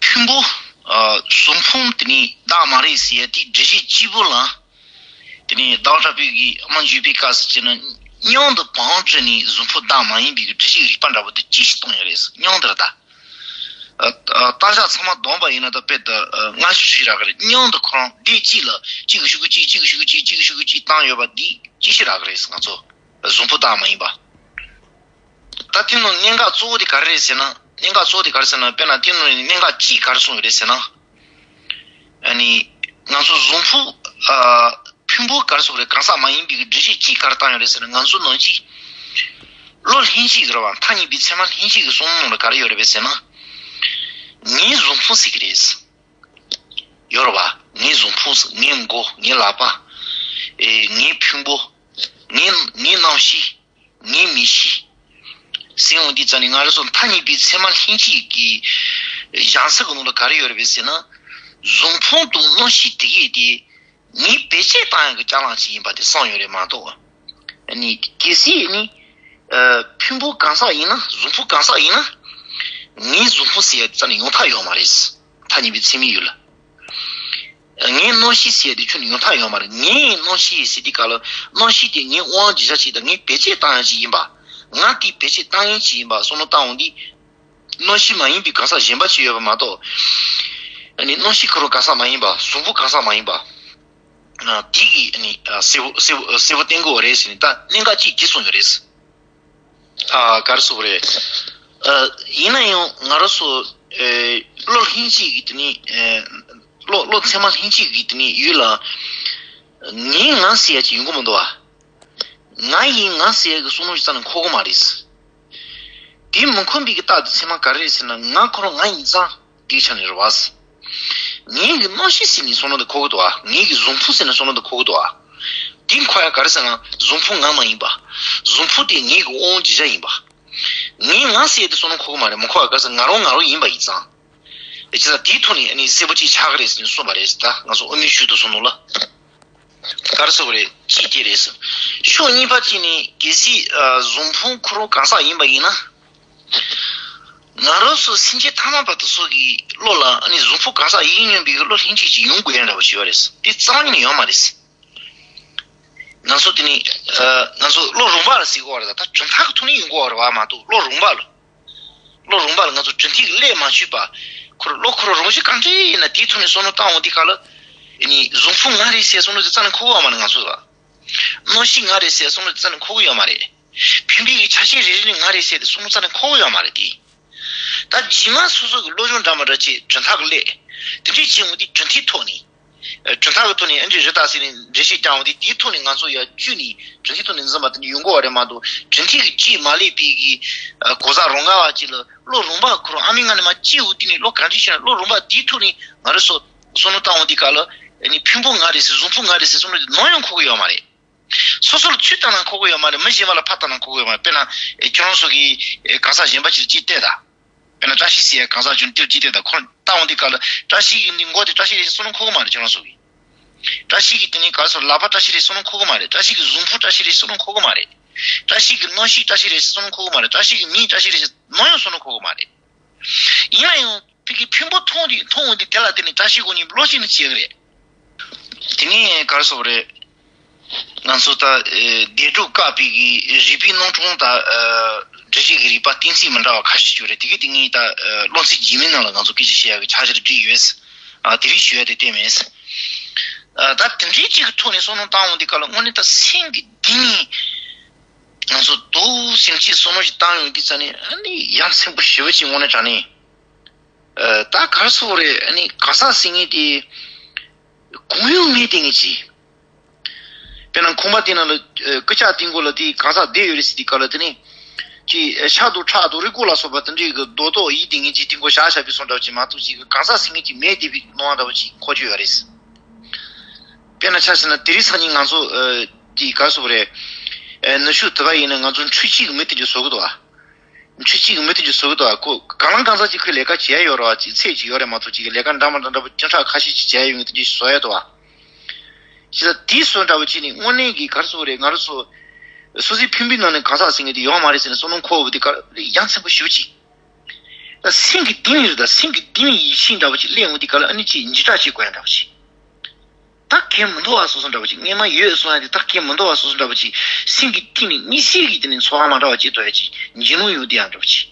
ཕུང་པོ། ཨ། གཟུགས་ཕུང་དེ་ནི་བདག་མ་རེད་ཟེར་ཡ་དེ་འགྲེལ་བཤད་གཅིག་པོ་ལ། དེ་ནི་ཟླ་བ་གྲགས་པའི་གི་ཨ་མ་འཇུ་པའི་སྐབས་སུ་བྱས་ན། མྱང་འདས་བོངས་བྲལ་ནས་གཟུགས་ཕུང་བདག་མ་ཡིན་པའི་གི་འགྲེལ་བཤད་རིགས་པ་འདྲ་པོ་དེ་གཅིག་ཞིག་བཏང་ཡོད་རེད། མྱང་འདས་ད། ཨ། ཨ། རྟ་ཞག་ཚང་མ་བསྡོམས་པ་ཡིན་ན་ད་དཔེ་ད་ཨ་ལྔ་བཅུ་ཞིག་རག་གི་རེད། མྱང་འདས་ཁོ་རང་དེ་གཅིག་ལ་གཅིག་གི་ཤུ་གུ་གཅིག་གཅིག་གི་ཤུ་གུ་གཅིག་གཅིག་གི་ཤུ་གུ་གཅིག་བཏང་ཡོད་པ་འདི་གཅིག་ཞིག་རག་གི་རེད། ང་ཚོ་གཟུགས་ཕུང་བདག་མ་ཡིན་པ། ད་དེ་ནང་གནད་འགག་གཙོ་བོ་དེ་ག་རེ་རེད་ཟེར་ན། གནད་འགག་གཙོ་བོ་དེ་ག་རེ་ཟེར་ན། དཔེར་ན་དེ་ནང་གནད་འགག་གཅིག་ག་རེ་གསུངས་ཡོད་རེད་ཟེར་ན། ཨ་ནི་ང་ཚོ་གཟུགས་ཕུང་། ཨ། ཕུང་པོ་ག་རེ་ཟེར་དགོས་རེད། གང་ཟག་མ་ཡིན་པའི་གི་འགྲེལ་བཤད་གཅིག་ག་རེ་བཏང་ཡོད་རེད་ཟེར་ན། ང་ཚོ་ནང་བཞིན་བློ་ལྷན་སྐྱེས་ཀྱི་རེད་བ། མཐའ་གཉིས་པའི་ཚད་མ་ལྷན་སྐྱེས་ཀྱི་བསམ་བློ་ནང་ལ་ག་རེ་ཡོད་རེད་པས་ཟེར་ན། ངའི་གཟུགས་ཕུང་ཟེར་གྱི་རེད། ཡོད་རེད་བ། ངའི་གཟུགས་ཕུང་ཟེར། ངའི་མགོ། ངའི་ལག་པ། ཨེ། ངའི་ཕུང་པོ། ངའི་ངའི་རྣམ་ཤེས། ངའི་མི་གཤིས། ཟེར་འོང་དུས་ཙམ་ནས་ང་རང་ཚོ་མཐའ་གཉིས་པའི་ཚད་མ་ལྷན་སྐྱེས་ཀྱི་གཞལ་ཚིག་གི་ནང་ལ་ག་རེ་ཡོད་རེད་པས་ཟེར་ན། གཟུགས་ཕུང་དང་རྣམ་ཤེས་དེ་གས་དེ་ངས་བེད་སྤྱོད་བཏང་ཡག་གི་ཅ་ལག་ཅིག་ཡིན་པ་དེ་གསུངས་ཡོད་རེད་མ་གཏོགས། ཨ་ནི་གལ་སྲིད་ནི། ཨ། ཕུང་པོ་གང་ཟག་ཡིན་ན། གཟུགས་ཕུང་གང་ཟག་ཡིན་ན། ངའི་གཟུགས་ཕུང་ཟེར་ཡག་རྩ་ནས་ཡོང་ཐབས་ཡོད་མ་རེད། མཐའ་གཉིས་པའི་ཚད་མའི་ཡུལ་ལ། ངའི་རྣམ་ཤེས་ཟེར་ཡག་དེ་ཁྱོན་ནས་ཡོང་ཐབས་ཡོད་མ་རེད། ངའི་རྣམ་ཤེས་ཟེར་དུས་སྐབས་ལ། རྣམ་ཤེས་དེ་ངའི་དབང་བྱེད་བྱ་ཅིག་དང་། ངས་བེད་སྤྱོད་བཏང་ཡག་ཅིག་ཡིན་པ། ང་དེ་བེད་སྤྱོད་བཏང་མཁན་ཅིག་ཡིན་པ་བསམ་བློ་བཏང་འོང་དུས། རྣམ་ཤེས་མ་ཡིན་པའི་གང་ཟག་གཞན་པ་ཅིག་ཡོད་པ་མ་གཏོགས། ཨ་ནི་རྣམ་ཤེས་ཁོ་རང་གང་ཟག་མ་ཡིན་པ། གཟུགས་པོ་གང་ཟག་མ་ཡིན་པ། ཨ། དེ་གི་ཨ་ནི། ཨ། གསལ་པོ་གསལ་པོ་གསལ་པོ་བསྟན་དགོས་པ་རེད་ཟེར་ནས་ད་གནད་འགག་གཅིག་དེ་གསུངས་ཡོད་རེད། ཨ། ག་རེ་ཟེར་དགོས་རེད། ཨ། ཡིན་ན་ཡང་ང་རང་ཚོ། ཨེ། བློ་ལྷན་སྐྱེས་ཀྱི་དེ་ནི། ཨེ། བློ་བློ་ཚད་མ་ལྷན་སྐྱེས་ཀྱི་དེ་ནི་ཡུལ་ལ། ངའི་ང་ཟེར་ཡག་ཅིག་ཡོང་གི་མི་འདུག་བ། ང་ཡི་ང་ཟེར་ཡག་གི་བསམ་བློ་ཞིག་རྩ་ནས་འཁོར་གི་མ་རེད། དེ་མི་འཁོར་བའི་གི་རྟགས་དེ་ཚད་མ་ག་རེ་རེད་ཟེར་ན། ང་ཁོ་རང་ང་ཡིན་ཙང་དེའི་ཆ་ནས་རེད་བ། ངའི་གི་རྣམ་ཤེས་ཟེར་ནས་བསམ་བློ་དེ་འཁོར་གི་འདུག་བ། ངའི་གི་གཟུགས་ཕུང་ཟེར་ནས་བསམ་བློ་དེ་འཁོར་གི་འདུག་བ། དེ་འཁོར་ཡག་ག་རེ་ཟེར་ན། གཟུགས་ཕུང་ང་མ་ཡིན་པ། གཟུགས་ཕུང་དེ་ངའི་གི་དབང་བྱེད་བྱ་ཡིན་པ། ངའི་ང་ཟེར་ཡག་དེ་བསམ་བློ་འཁོར་གི་མ་རེད། མི་འཁོར་བ་ག་རེ་ཟེར། ང་རང་ང་རང་ཡིན་པ་ཡིན་ཙང་། ཨེ། བྱས་ཙང་དེའི་ཐོག་ནས་ཨ་ནི་གསལ་པོ་ཅིག་ཆགས་ཀྱི་རེད་ཟེར་ནས་གསུངས་པ་རེད། ད་ང་ཚོ་དབུ་མའི་ཆོས་དེ་ཚོ་ནང་ལ། ག་རེ་ཟེར་དགོས་རེད། གཅིག་དེ་རེད། ཕྱོགས་གཉིས་པ་གཅིག་ནི། གལ་སྲིད་ཨ་གཟུགས་ཕུང་ཁོ་རང་གང་ཟག་ཡིན་པ་ཡིན་ན། ང་རང་ཚོ་སེམས་ཅན་ཐ་མལ་པ་དེ་ཚོ་གི་བློ་ལ་ཨ་ནི་གཟུགས་ཕུང་གང་ཟག་ཡིན་སྙམ་པའི་བློ་ལྷན་སྐྱེས་ཅིག་ཡོང་དགོས་ཡ་འདྲ་བོ་ཞིག་ཡོད་རེད། དེ་རྩ་བ་ཉིད་ནས་ཡོད་མ་རེད། ང་ཚོ་དེ་ནི། ཨ། ང་ཚོ་བློ་རུངས་པ་ལ་ཟེར་གྱི་ཡོད་རེད། ད་གྲུབ་མཐའ་གི་ཐོག་ནས་ཡོང་གི་ཡོད་རེད་བ་མ་གཏོགས། བློ་རུངས་པ་ལ། བློ་རུངས་པ་ལ་ང་ཚོ་གྲུབ་མཐའི་གི་སླད་མ་ཆོད་པ། ཁོ་རང་བློ་ཁོ་རང་རང་བཞིན་གང་འདྲ་ཡིན་ན་དེའི་ཐོག་ནས་བསམ་བློ་བཏང་འོང་དུས་སྐབས་ལ། ཨ་ནི་གཟུགས་ཕུང་ང་རེད་ཟེར་བསམ་བློ་དེ་རྩ་ནས་འཁོར་གྱི་ཡོད་མ་རེད་ང་ཚོ་ལ། རྣམ་ཤེས་ང་རེད་ཟེར་བསམ་བློ་དེ་རྩ་ནས་འཁོར་གྱི་ཡོད་མ་རེད། ཕུང་པོའི་གི་ཆ་ཤས་རེ་རེ་ནི་ང་རེད་ཟེར་ཏེ་བསམ་བློ་རྩ་ནས་འཁོར་གྱི་ཡོད་མ་རེད་དེ། ད་རྗེས་མ་སོ་སོ་གི་བློ་སྦྱོང་འདྲ་མི་འདྲ་བྱས། གྲུབ་མཐའ་གི་སླད་དེ་འདྲས་བྱས་འོང་དུས་གྲུབ་མཐའི་ཐོག་ནས། ཨ། གྲུབ་མཐའ་གི་ཐོག་ནས་ཨ་འདྲས་རེད་ད་ཟེར་ནས་འགྲེལ་བཤད་རྒྱག་འོང་དུས། དེའི་ཐོག་ནས་ང་ཚོ་ཡར་བཅུག་ནས་གྲུབ་མཐའི་ཐོག་ནས་འཛིན་པ་དེ་འདྲ་ཡོང་གི་ཡོད་རེད་མ་གཏོགས། གྲུབ་མཐའི་གི་རྒྱུད་མ་ལེགས་པའི་གི། ཨ། གང་ཟག་རང་ག་བ་ཅིག་ལ་བློ་རུངས་པ་ཁོ་རང་ཨ་མའི་མངལ་ནས་མར་སྐྱེས་འོང་དུས་ནས་བློ་ག་འདྲས་ཤི་ན། བློ་རུངས་པ་དེའི་ཐོག་ནས་ང་རང་ཚོ་བསམ་བློ་བཏང་འོང་དུས་སྐབས་ལ། ཨ་ནི་ཕུང་པོ་ང་རེད་ཟེར། གཟུགས་ཕུང་ང་རེད་ཟེར་བསམ་བློ་དེ་ནམ་ཡང་འཁོར་གྱི་ཡོད་མ་རེད། སོ་སོར་ཚུར་བལྟས་ན་འཁོར་གྱི་ཡོད་མ་རེད། མི་གཞན་པ་ལ་ཕར་བལྟས་ན་འཁོར་གྱི་ཡོད་མ་རེད། དཔེར་ན། ཨེ། ཁྱོད་རང་ཚོ་གིས། ཨེ། གང་ཟག་གཞན་པ་ཅིག་ལ་ཅིག་བལྟས་དང་། དཔེར་ན་བཀྲ་ཤིས་ཟེར་ཡ་གང་ཟག་ཅིག་ལ་ཅིག་བལྟས་དང་། ཁོ་ལྟ་འོང་དུས་སྐབས་ལ་བཀྲ་ཤིས་ཀྱི་འདི་མགོ་དེ་བཀྲ་ཤིས་རེད་ཟེར་བསམ་བློ་འཁོར་གྱི་མ་རེད། ཁྱོད་རང་ཚོ་གིས། བཀྲ་ཤིས་ཀྱི་དེ་ནས་ག་རེ་ཟེར། ལག་པ་བཀྲ་ཤིས་རེད་ཟེར་བསམ་བློ་འཁོར་གྱི་མ་རེད། བཀྲ་ཤིས་ཀྱི་གཟུགས་ཕུང་བཀྲ་ཤིས་རེད་ཟེར་བསམ་བློ་འཁོར་གྱི་མ་རེད། བཀྲ་ཤིས་ཀྱི་རྣམ་ཤེས་བཀྲ་ཤིས་རེད་ཟེར་བསམ་བློ་འཁོར་གྱི་མ་རེད། བཀྲ་ཤིས་ཀྱི་མིག་བཀྲ་ཤིས་རེད་ཟེར་ནམ་ཡང་བསམ་བློ་འཁོར་གྱི་མ་རེད། ཡིན་ན་ཡང་། ཕ་གི་ཕུང་པོ་མཐོང་དུས་མཐོང་འོང་དུས་དེ་ལ་དེ་ནི་བཀྲ་ཤིས་སྒོ་ནས་བློ་ཅན་ནི་བྱེད་ཀྱི་རེད། དེ་ནས་ག་རེ་ཟེར་དགོས་རེད། ང་ཚོ་ད། ཨེ། བདེ་སྒྲུབ་བཀག་པའི་གི་རིགས་པའི་རྣམ་གྲངས་ད། ཨ། འགྲེལ་བྱེད་ཀྱི་རིགས་པ་གཏན་ཚིགས་མི་འདྲ་བ་ཁ་ཤས་ཡོད་རེད། དེ་གི་དེ་ངས་ད་ཨ་སློབ་ཚན་རྗེས་མའི་ནང་ལ་ང་ཚོ་སྐད་ཆ་བཤད་ཡག་གི་འཆར་གཞི་རེ་བསྒྲིགས་ཡོད། ཨ་དེ་རིགས་ཞུ་ཡག་དེ་གཏན་མེད། ཨ་ད་དེ་འདྲའི་གཅིག་གི་ཐོག་ནས་བསམ་བློ་བཏང་ཡོང་དུས་སྐབས་ལ་དངོས་གནས་ད་སེམས་ཀྱི་གཏིང་ནས་ང་ཚོ་དོ་སེམས་ཀྱི་བསམ་བློ་ཞིག་བཏང་ཡོང་དུས་ཙ་ནས་ཨ་ནི་ཡ་མཚན་པོ་ཞེ་པོ་ཅིག་དངོས་གནས་དྲང་གནས་ཨ་ད་ག་རེ་ཟེར་དགོས་རེད། ཨ་ནི་གང་ཟག་ཟེར་མཁན་དེ་གང་ཡོང་མེད་དེ་ངེས་ཀྱི། དཔེར་ན་ཁང་པ་དེ་ནང་ལ་ཨ་རྐུབ་བཀྱག་སྟེང་སྒོ་ལ་དེ་གང་ཟག་བསྡད་ཡོད་རེད་ཟེར་དུས་སྐབས་ལ་དེ་ནི་ཅིག་ཤ་དང་ཁྲག་དང་རུས་ཁོག་ལ་སོགས་པ་དེ་འདྲའི་གི་རྡོག་རྡོག་ཡིན་དེ་ངེས་ཀྱི་སྟེང་སྒོ་བཞག་བཞག་པའི་བཟོ་འདྲ་བ་ཅིག་མ་གཏོགས་ཅིག་གི་གང་ཟག་ཟེར་མཁན་ཅིག་མེད་བསྡད་པའི་སྣང་བ་འདྲ་བ་ཅིག་འཁོར་གྱི་ཡོད་རེད། དཔེར་ན་ཆ་བཞག་ན་དེ་རིང་སང་ཉིན་ང་ཚོ་ཨ་དེ་ག་རེ་ཟེར་དགོས་རེད། ཨ་ནུབ་ཕྱོགས་དུ་བ་ཡིན་ན་ང་ཚོ་འཕྲུལ་ཆས་ཀྱི་མི་དེ་འདྲ་བཟོ་གི་འདུག་བ། འཕྲུལ་ཆས་ཀྱི་མི་དེ་འདྲ་བཟོ་གི་འདུག་བ། ཁོ་གང་ལ་གང་ཟག་ཅིག་ཁོས་ལས་ཀ་བྱེད་ཡ་ཡོད་རེད་བ། ཅིག་ཚད་ཅིག་ཡོད་རེད་མ་གཏོགས་ཅིག་གི་ལས་ཀ་འདྲ་མི་འདྲ་འདྲ་པོ་ཅུང་ཁྲག་ཁ་ཤས་ཅིག་བྱེད་ཡ་ཡོད་མཁན་དེ་འདྲ་བཟོ་ཡ་འདུག་བ། ཅིག་ད་དེ་བཟོ་འདྲ་པོ་ཅིག་ནི་དངོས་གནས་ཀྱི་ག་རེ་ཟེར་དགོས་རེད། ང་རང་ཚོ་སོ་སོའི་ཕུང་པོའི་ནང་ནས་གང་ཟག་ཟེར་མཁན་དེ་ཡོད་མ་རེད་ཟེར་ནས་བསམ་བློ་འཁོར་བ་དེ་ག་ཡ་མཚན་པོ་ཞེ་པོ་ཅིག་ད་སེམས་ཀྱི་གཏིང་ནས་རེད། ད་སེམས་ཀྱི་གཏིང་ནས་ཡིད་ཆེས་འདྲ་པོ་ཅིག་སླེབས་འོང་དུས་སྐབས་ལ་ཨ་ནི་ཅིག་འཇིགས་སྐྲག་ཅིག་དགོས་ཡ་འདྲ་པོ་ཅིག་ད་གལ་མི་འདུག་བ་བཟོ་བཟོ་འདྲ་པོ་ཅིག་སྔོན་མ་ཡོད་གསུང་ཡ་དེ་ད་གལ་མི་འདུག་བ་བཟོ་བཟོ་འདྲ་པོ་ཅིག་སེམས་ཀྱི་གཏིང་ནས་གཉིད་སད་ཀྱི་དེ་ནས་ཚོར་བ་མ་འདྲ་བ་ཅིག་ཐོབ་ཡ་ཅིག་འཇིགས་སྣང་ཡོང་དུས་ཡ་འདྲ་པོ་ཅིག་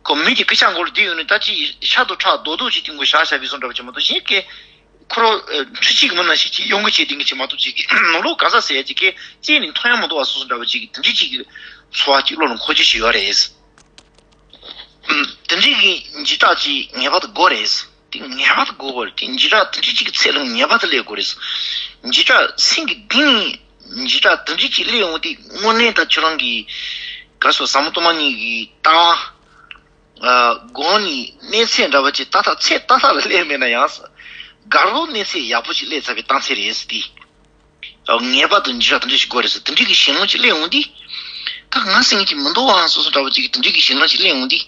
ཁོ་མི་དེ་སྐུ་ཞབས་མགོ་ལ་བསྡད་ཡོད་ནི་ད་ཅིག་ཤ་དང་ཁྲག་རྡོག་རྡོག་ཅིག་སྟེང་གི་བཞག་བཞག་པའི་བཟོ་འདྲ་པོ་ཅིག་མ་གཏོགས་གཞན་གྱི་ཁོ་རང་འཕྲུལ་ཆས་ཀྱི་མི་ནང་བཞིན་ཅིག་ཡོང་གི་བྱེད་དེ་ངེས་ཅིག་མ་གཏོགས་ཅིག་གི་ནང་ལོགས་གང་ཟག་ཟེར་ཡ་ཅིག་གི་ཅིག་ནས་མཐོང་ཡ་མི་འདུག་བ་བཟོ་བཟོ་འདྲ་པོ་ཅིག་གི་དེ་འདྲའི་ཅིག་གི་ཚོར་བ་ཅིག་བློ་ལ་འཁོར་རྒྱུ་ཞིག་ཡོད་རེད། དེ་འདྲའི་གི་འཇིགས་སྐྲག་ཅིག་ངེས་པར་དུ་དགོས་རེད། དེ་ངེས་པར་དུ་དགོས་པ་རེད། དེ་འཇིགས་སྐྲག་དེ་འདྲའི་ཅིག་གི་ཚད་ལ་ངེས་པར་དུ་སླེབས་དགོས་རེད། འཇིགས་སྐྲག་སེམས་ཀྱི་གཏིང་ནས་འཇིགས་སྐྲག་དེ་འདྲའི་ཅིག་སླེབས་འོང་དུས་དངོས་གནས་ད་ཁྱོད་རང་གི་ག་རེ་ཟེར་ཟབ་མོ་སྟོང་པ་ཉིད་ཀྱི་ལྟ་བ་སྒོ་ནས་གནས་ཚད་འདྲ་བ་ཅིག་ཏག་ཏག་ཚད་ཏག་ཏག་ལ་སླེབས་མེད་ན་ཡང་། དགའ་རབ་གནས་ཚད་ཡག་པོ་ཅིག་སླེབས་ཚར་བའི་རྟགས་མཚན་རེད་ཟེར་དུས། ངེས་པར་དུ་འཇིགས་སྐྲག་དེ་འདྲ་ཞིག་དགོས་རེད་ཟེར་དེ་འདྲའི་གི་ཞེད་སྣང་ཅིག་སླེབས་འོང་དུས། ད་ང་ཟེར་མཁན་ཅིག་མི་འདུག་ཨང་བཟོ་བཟོ་འདྲ་བོ་ཅིག་གི་དེ་འདྲའི་གི་ཞེད་སྣང་ཅིག་སླེབས་འོང་དུས།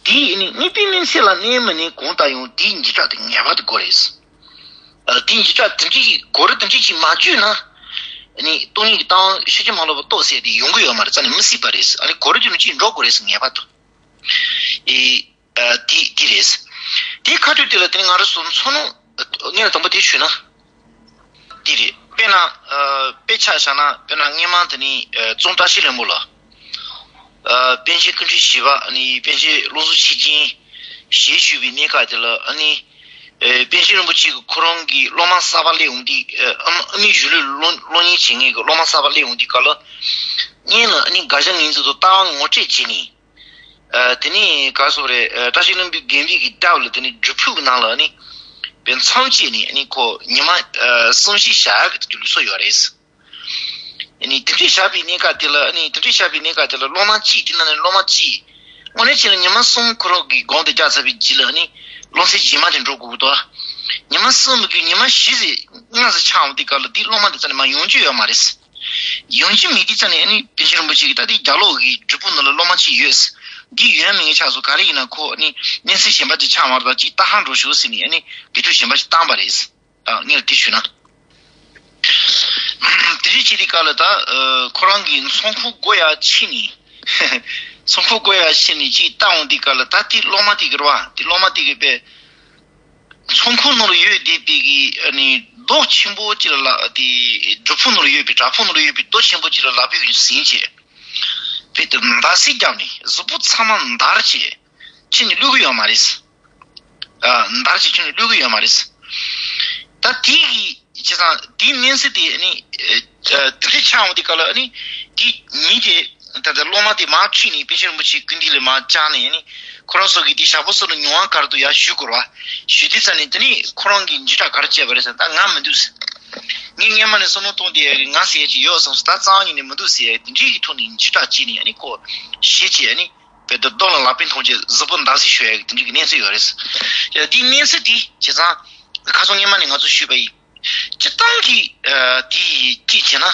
དེ་ནི་དངོས་པོའི་གནས་ཚད་ལ་གནས་མི་གནས་གང་ལྟར་ཡང་དེའི་འཇིགས་སྐྲག་དེ་ངེས་པར་དུ་དགོས་རེད་ཟེར། དེའི་འཇིགས་སྐྲག་དེ་འདྲའི་གི་གོ་རིམ་དེ་འདྲའི་ཅིག་མ་བརྒྱུད་ན། ནི་སྟོང་ཉིད་ཀྱི་ལྟ་བ་ཕྱིན་ཅི་མ་ལོག་པ་རྟོགས་ཟེར་དེ་ཡོང་གི་ཡོད་མ་རེད། རྩ་ནས་མི་སྲིད་པ་རེད་ཟེར། ཨ་ནི་གོ་རིམ་དེ་འདྲ་ཅིག་འགྲོ་དགོས་རེད་ཟེར་ངེས་པར་དུ། ཨེ། ཨ་དེ་དེ་རེད། དེ་ཁ་ཐུག་དེ་ལ་དེ་ནི་ང་རང་ཚོ་མཚོན་ནོ། ངས་དང་པོ་དེ་ཞུས་ན། དེ་རེད། དཔེར་ན། ཨ་དཔེ་ཆ་བཞག་ན་དཔེར་ན་སྔོན་མ་དེ་ནི་ཨ་ཙུང་བཀྲ་ཤིས་ལྷུན་པོ་ལ། ཨ་པཎ་ཆེན་སྐུ་ཕྲེང་བཞི་པ་ནི་པཎ་ཆེན་བློ་བཟང་ཆོས་རྒྱན་ཞེས་ཞུས་པའི་གནས་སྐབས་དེ་ལ་ཨ་ནི། ཨ་པཎ་ཆེན་རིན་པོ་ཆེ་གི་ཁོ་རང་གི་སློབ་མ་གསར་པ་སླེབས་འོང་དུས་ཨ་ཨ་མའི་གཞུང་ལུགས་སློབ་སློབ་གཉེར་བྱེད་མཁན་གྱི་སློབ་མ་གསར་པ་སླེབས་འོང་དུས་སྐབས་ལ། སྔོན་ལ་ཨ་ནི་དགག་བྱ་ངོས་འཛིན་དང་ལྟ་བ་ངོ་སྤྲོད་བྱས་ནས། ཨ་དེ་ནས་ག་རེ་ཟེར་དགོས་རེད། ཨ་བཀྲ་ཤིས་ལྷུན་པོའི་དགོན་པའི་གི་ལྟ་བ་ལ་དེ་ནས་སྒྲུབ་ཕུག་གི་ནང་ལ་ནི་དཔེ་མཚམས་བཅད་ནས་ནི་ཁོ་ཉི་མ་ཨ་གསུམ་བཞི་བཞག་གི་དེ་འདྲའི་ལུགས་སྲོལ་ཡོད་རེད། ནི་དེ་འདྲའི་བཞག་པའི་གནས་སྐབས་དེ་ལ་ནི་དེ་འདྲའི་བཞག་པའི་གནས་སྐབས་དེ་ལ་སློབ་མ་གཅིག་དེ་ནང་ནས་སློབ་མ་གཅིག་དངོས་གནས་བྱས་ན་ཉི་མ་གསུམ་ཁོ་རང་གི་སྒོམ་དེ་རྒྱག་ཚར་བའི་རྗེས་ལ་ནི་སློབ་ཚན་རྗེས་མ་དེ་འགྲོ་དགོས་ཀྱི་འདུག་ཉི་མ་གསུམ་མི་དགོས་ཉི་མ་བཞི་ཙམ་ལྔ་ཙམ་ཆགས་འོང་དུས་སྐབས་ལ་དེའི་སློབ་མ་དེ་རྩ་ནས་མར་ཡོང་རྒྱུ་ཡོད་མ་རེད། ཡོང་རྒྱུ་མེད་དུས་ཙང་ནས་ཨ་ནི་པཎ་ཆེན་རིན་པོ་ཆེ་གིས་ད་ལྟའི་རྒྱབ་ལོགས་ཀྱི་སྒྲུབ་ཕུག་ནང་ལ་སློབ་མ་གཅིག་ཡོད། འདི་ཡོད་མེད་ཀྱི་ཆ་སོགས་ག་རེ་ཡིན་ན་ཁོ་ཨ་ནི་གནས་ཚུལ་གཞན་པ་ཅིག་ཆགས་མ་རེད་པ་ཅིག་ལྟ་ཧ་འགྲོ་ཤོག་ཟེར་ནས་ཨ་ནི་དགེ་ཕྲུག་གཞན་པ་ཞིག་བཏང་པ་རེད། ད་ངས་དེ་ཞུས་ན། དེ་རིང་བྱས་དུས་སྐབས་ལ་ད་ཨ་ཁོ་རང་གི་ཚོང་ཁང་སྒོ་ཡར་ཕྱེ་ནས། ཚོང་ཁང་སྒོ་ཡར་ཕྱེ་ནས་ཅིག་ལྟ་འོང་དུས་སྐབས་ལ་ད་དེ་སློབ་མ་དེ་གི་རེད་བ། དེ་སློབ་མ་དེ་གི་པས། ཚོང་ཁང་ནང་ལ་ཡོད་བསྡད་པའི་གི་ཨ་ནི་རྡོ་ཆེན་པོ་ཅིག་ལ་ལ་དེ་སྒྲུབ་ཕུག་ནང་ལ་ཡོད་པའི་བྲག་ཕུག་ནང་ལ་ཡོད་པའི་རྡོ་ཆེན་པོ་ཅིག་ལ་ལག་པས་གི་ཟིན་བྱས། དཔེ་དེ་འདར་སིག་བརྒྱབ་ནས་གཟུགས་པོ་ཚང་མ་འདར་བྱས་ཕྱིན་ནས་བླུག་གི་ཡོད་མ་རེད། ཨ་འདར་བྱས་ཕྱིན་ནས་བླུག་གི་ཡོད་མ་རེད། ད་དེ་གི་བྱས་ཙང་དེའི་གནས་ཚུལ་དེ་ཨ་ནི་ཨ་དེ་འདྲ་ཆགས་འོང་དུས་སྐབས་ལ་ཨ་ནི་དེ་མི་དེ། ད་ལྟ་སློབ་མ་དེ་མར་ཁྲིད་ནས་པཎ་ཆེན་རིན་པོ་ཆེའི་སྐུ་མདུན་ལ་མར་བཅར་ནས་ནི་ཁོ་རང་ཚོ་གིས་དེ་ཞག་པོ་སོ་ལ་མྱོང་བ་ག་རེ་འདུག་ཡར་ཞུ་དགོས་རེད་བ། ཞུ་དུས་ཙ་ནས་དེ་ནས་ཁོ་རང་གིས་འཇིགས་སྐྲག་ག་རེ་བྱས་པ་རེད་ཟེར་ན་ད་ང་མི་འདུག་ཟེར། ངས་སྔོན་མ་ནས་བསམ་བློ་གཏོང་བསྡད་ཡག་གི་ང་ཟེར་ཡག་ཅིག་ཡོད་བསམ་སོང་། ད་རྩ་བ་ཉིད་ནས་མི་འདུག་ཟེར་ཡག་དེ་འདྲའི་གི་ཐོག་ནས་འཇིགས་སྐྲག་སྐྱེས་ནས་ནི་ཁོ་ཞེད་བྱས་ནི་བོད་དུ་རྡོ་ལ་ལག་པས་འཐུང་བྱས་གཟུགས་པོ་འདར་སིག་ཤོར་ཡག་གི་དེ་འདྲའི་གི་གནས་ཚུལ་ཡོད་རེད་ཟེར། ཡ་དེའི་གནས་ཚུལ་དེ་བྱས་ཙང་ཁ་སང་སྔོན་མ་ནས་ང་ཚོ་ཞུས་པ་ཡིན། སྤྱིར་བཏང་གི་ཨ་དེ་ཅིག་བྱས་ན།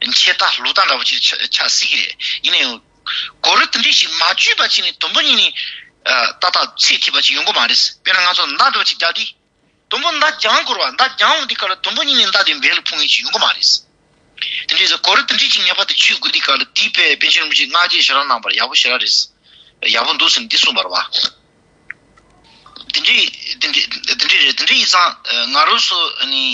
ཆད་ལྟ་ལོག་ལྟ་འདྲ་བོ་ཅིག་ཆགས་ཆགས་སྲིད་ཀྱི་རེད། ཡིན་ན་ཡང་། གོ་རིམ་དེ་འདྲ་ཞིག་མ་བརྒྱུད་པ་ཅིག་ནས་དུམ་བུ་གཉིས་ནས་ཨ་ཏག་ཏག་ཚད་ཐིག་པ་ཅིག་ཡོང་གི་མ་རེད། དཔེར་ན་ང་ཚོ་མདའ་འདྲ་བོ་ཅིག་རྒྱག་དུས། དུམ་བུ་མདའ་རྒྱང་དགོས་རེད་བ། མདའ་རྒྱང་འོང་དུས་སྐབས་ལ་དུམ་བུ་གཉིས་ནས་མདའ་དེ་འབེན་ལ་འཕུར་མཁན་ཅིག་ཡོང་གི་མ་རེད། དེ་འདྲའི་ཚེ་གོ་རིམ་དེ་འདྲ་ཅིག་ངེས་པར་དུ་ཆུད་དགོས་དུས་སྐབས་ལ་དེའི་ཕན་པན་ཆེན་རིན་པོ་ཆེས་སྔ་རྗེས་ཞེ་དྲག་གནང་བར་ཡག་པོ་ཞེ་དྲག་རེད། ཡག་པོ་འདུག་ཟེར་ནས་འདི་གསུངས་པ་རེད་བ། དེ་འདྲའི་དེ་འདྲའི་དེ་འདྲའི་རེད། དེ་འདྲའི་ཡིན་ཙང་ང་རང་ཚོ་ནི་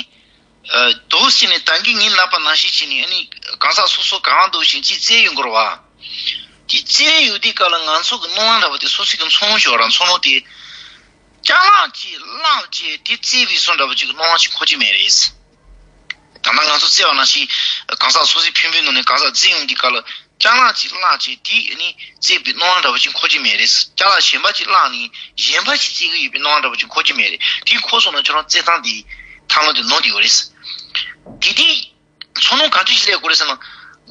དོགས་ཟིན་ནས་ད་གིན་ངས་ལབ་པ་ནང་བཞིན་བྱས་ནས་ནི་གང་ཟག་སོ་སོ་གང་འདུག་བཞིན་ཅིག་བཙལ་ཡོང་དགོས་རེད་བ། དེ་བཙལ་ཡོང་དུས་སྐབས་ལ་ང་ཚོ་གི་སྣང་བ་འདྲ་པོ་དེ་སོ་སོ་གི་མཚོ་མོ་ཞོག་ར་མཚོ་མོ་དེ་ཅ་ལག་ཅིག་བརླག་བྱས་དེ་བཙལ་བའི་བཟོ་འདྲ་པོ་ཅིག་གི་སྣང་བ་ཅིག་འཁོར་གྱི་མེད་རེད། ད་ལྟ་ང་ཚོ་བཙལ་བ་ནང་བཞིན་གང་ཟག་སོ་སོའི་ཕུང་པོའི་ནང་ནས་གང་ཟག་བཙལ་ཡོང་དུས་སྐབས་ལ་ཅ་ལག་ཅིག་བརླག་བྱས་དེ་ནི་བཙལ་བའི་སྣང་བ་འདྲ་པོ་ཅིག་འཁོར་གྱི་མེད་རེད། ཅ་ལག་གཞན་པ་ཅིག་བརླག་ནས་གཞན་པ་ཅིག་བཙལ་གྱི་ཡོད་པའི་སྣང་བ་འདྲ་པོ་ཅིག་འཁོར་གྱི་མེད་རེད། དེ་འཁོར་སོང་ན་ཁྱོད་རང་བཙལ་སྟངས་དེ་ཐབས་ལམ་དེ་ནོར་བསྡད་ཡོད་རེད། དེ་དུས། མཚོ་ནང་ག་འདྲ་ཞིག་སླེབས་དགོས་རེད་ཟེར་ན།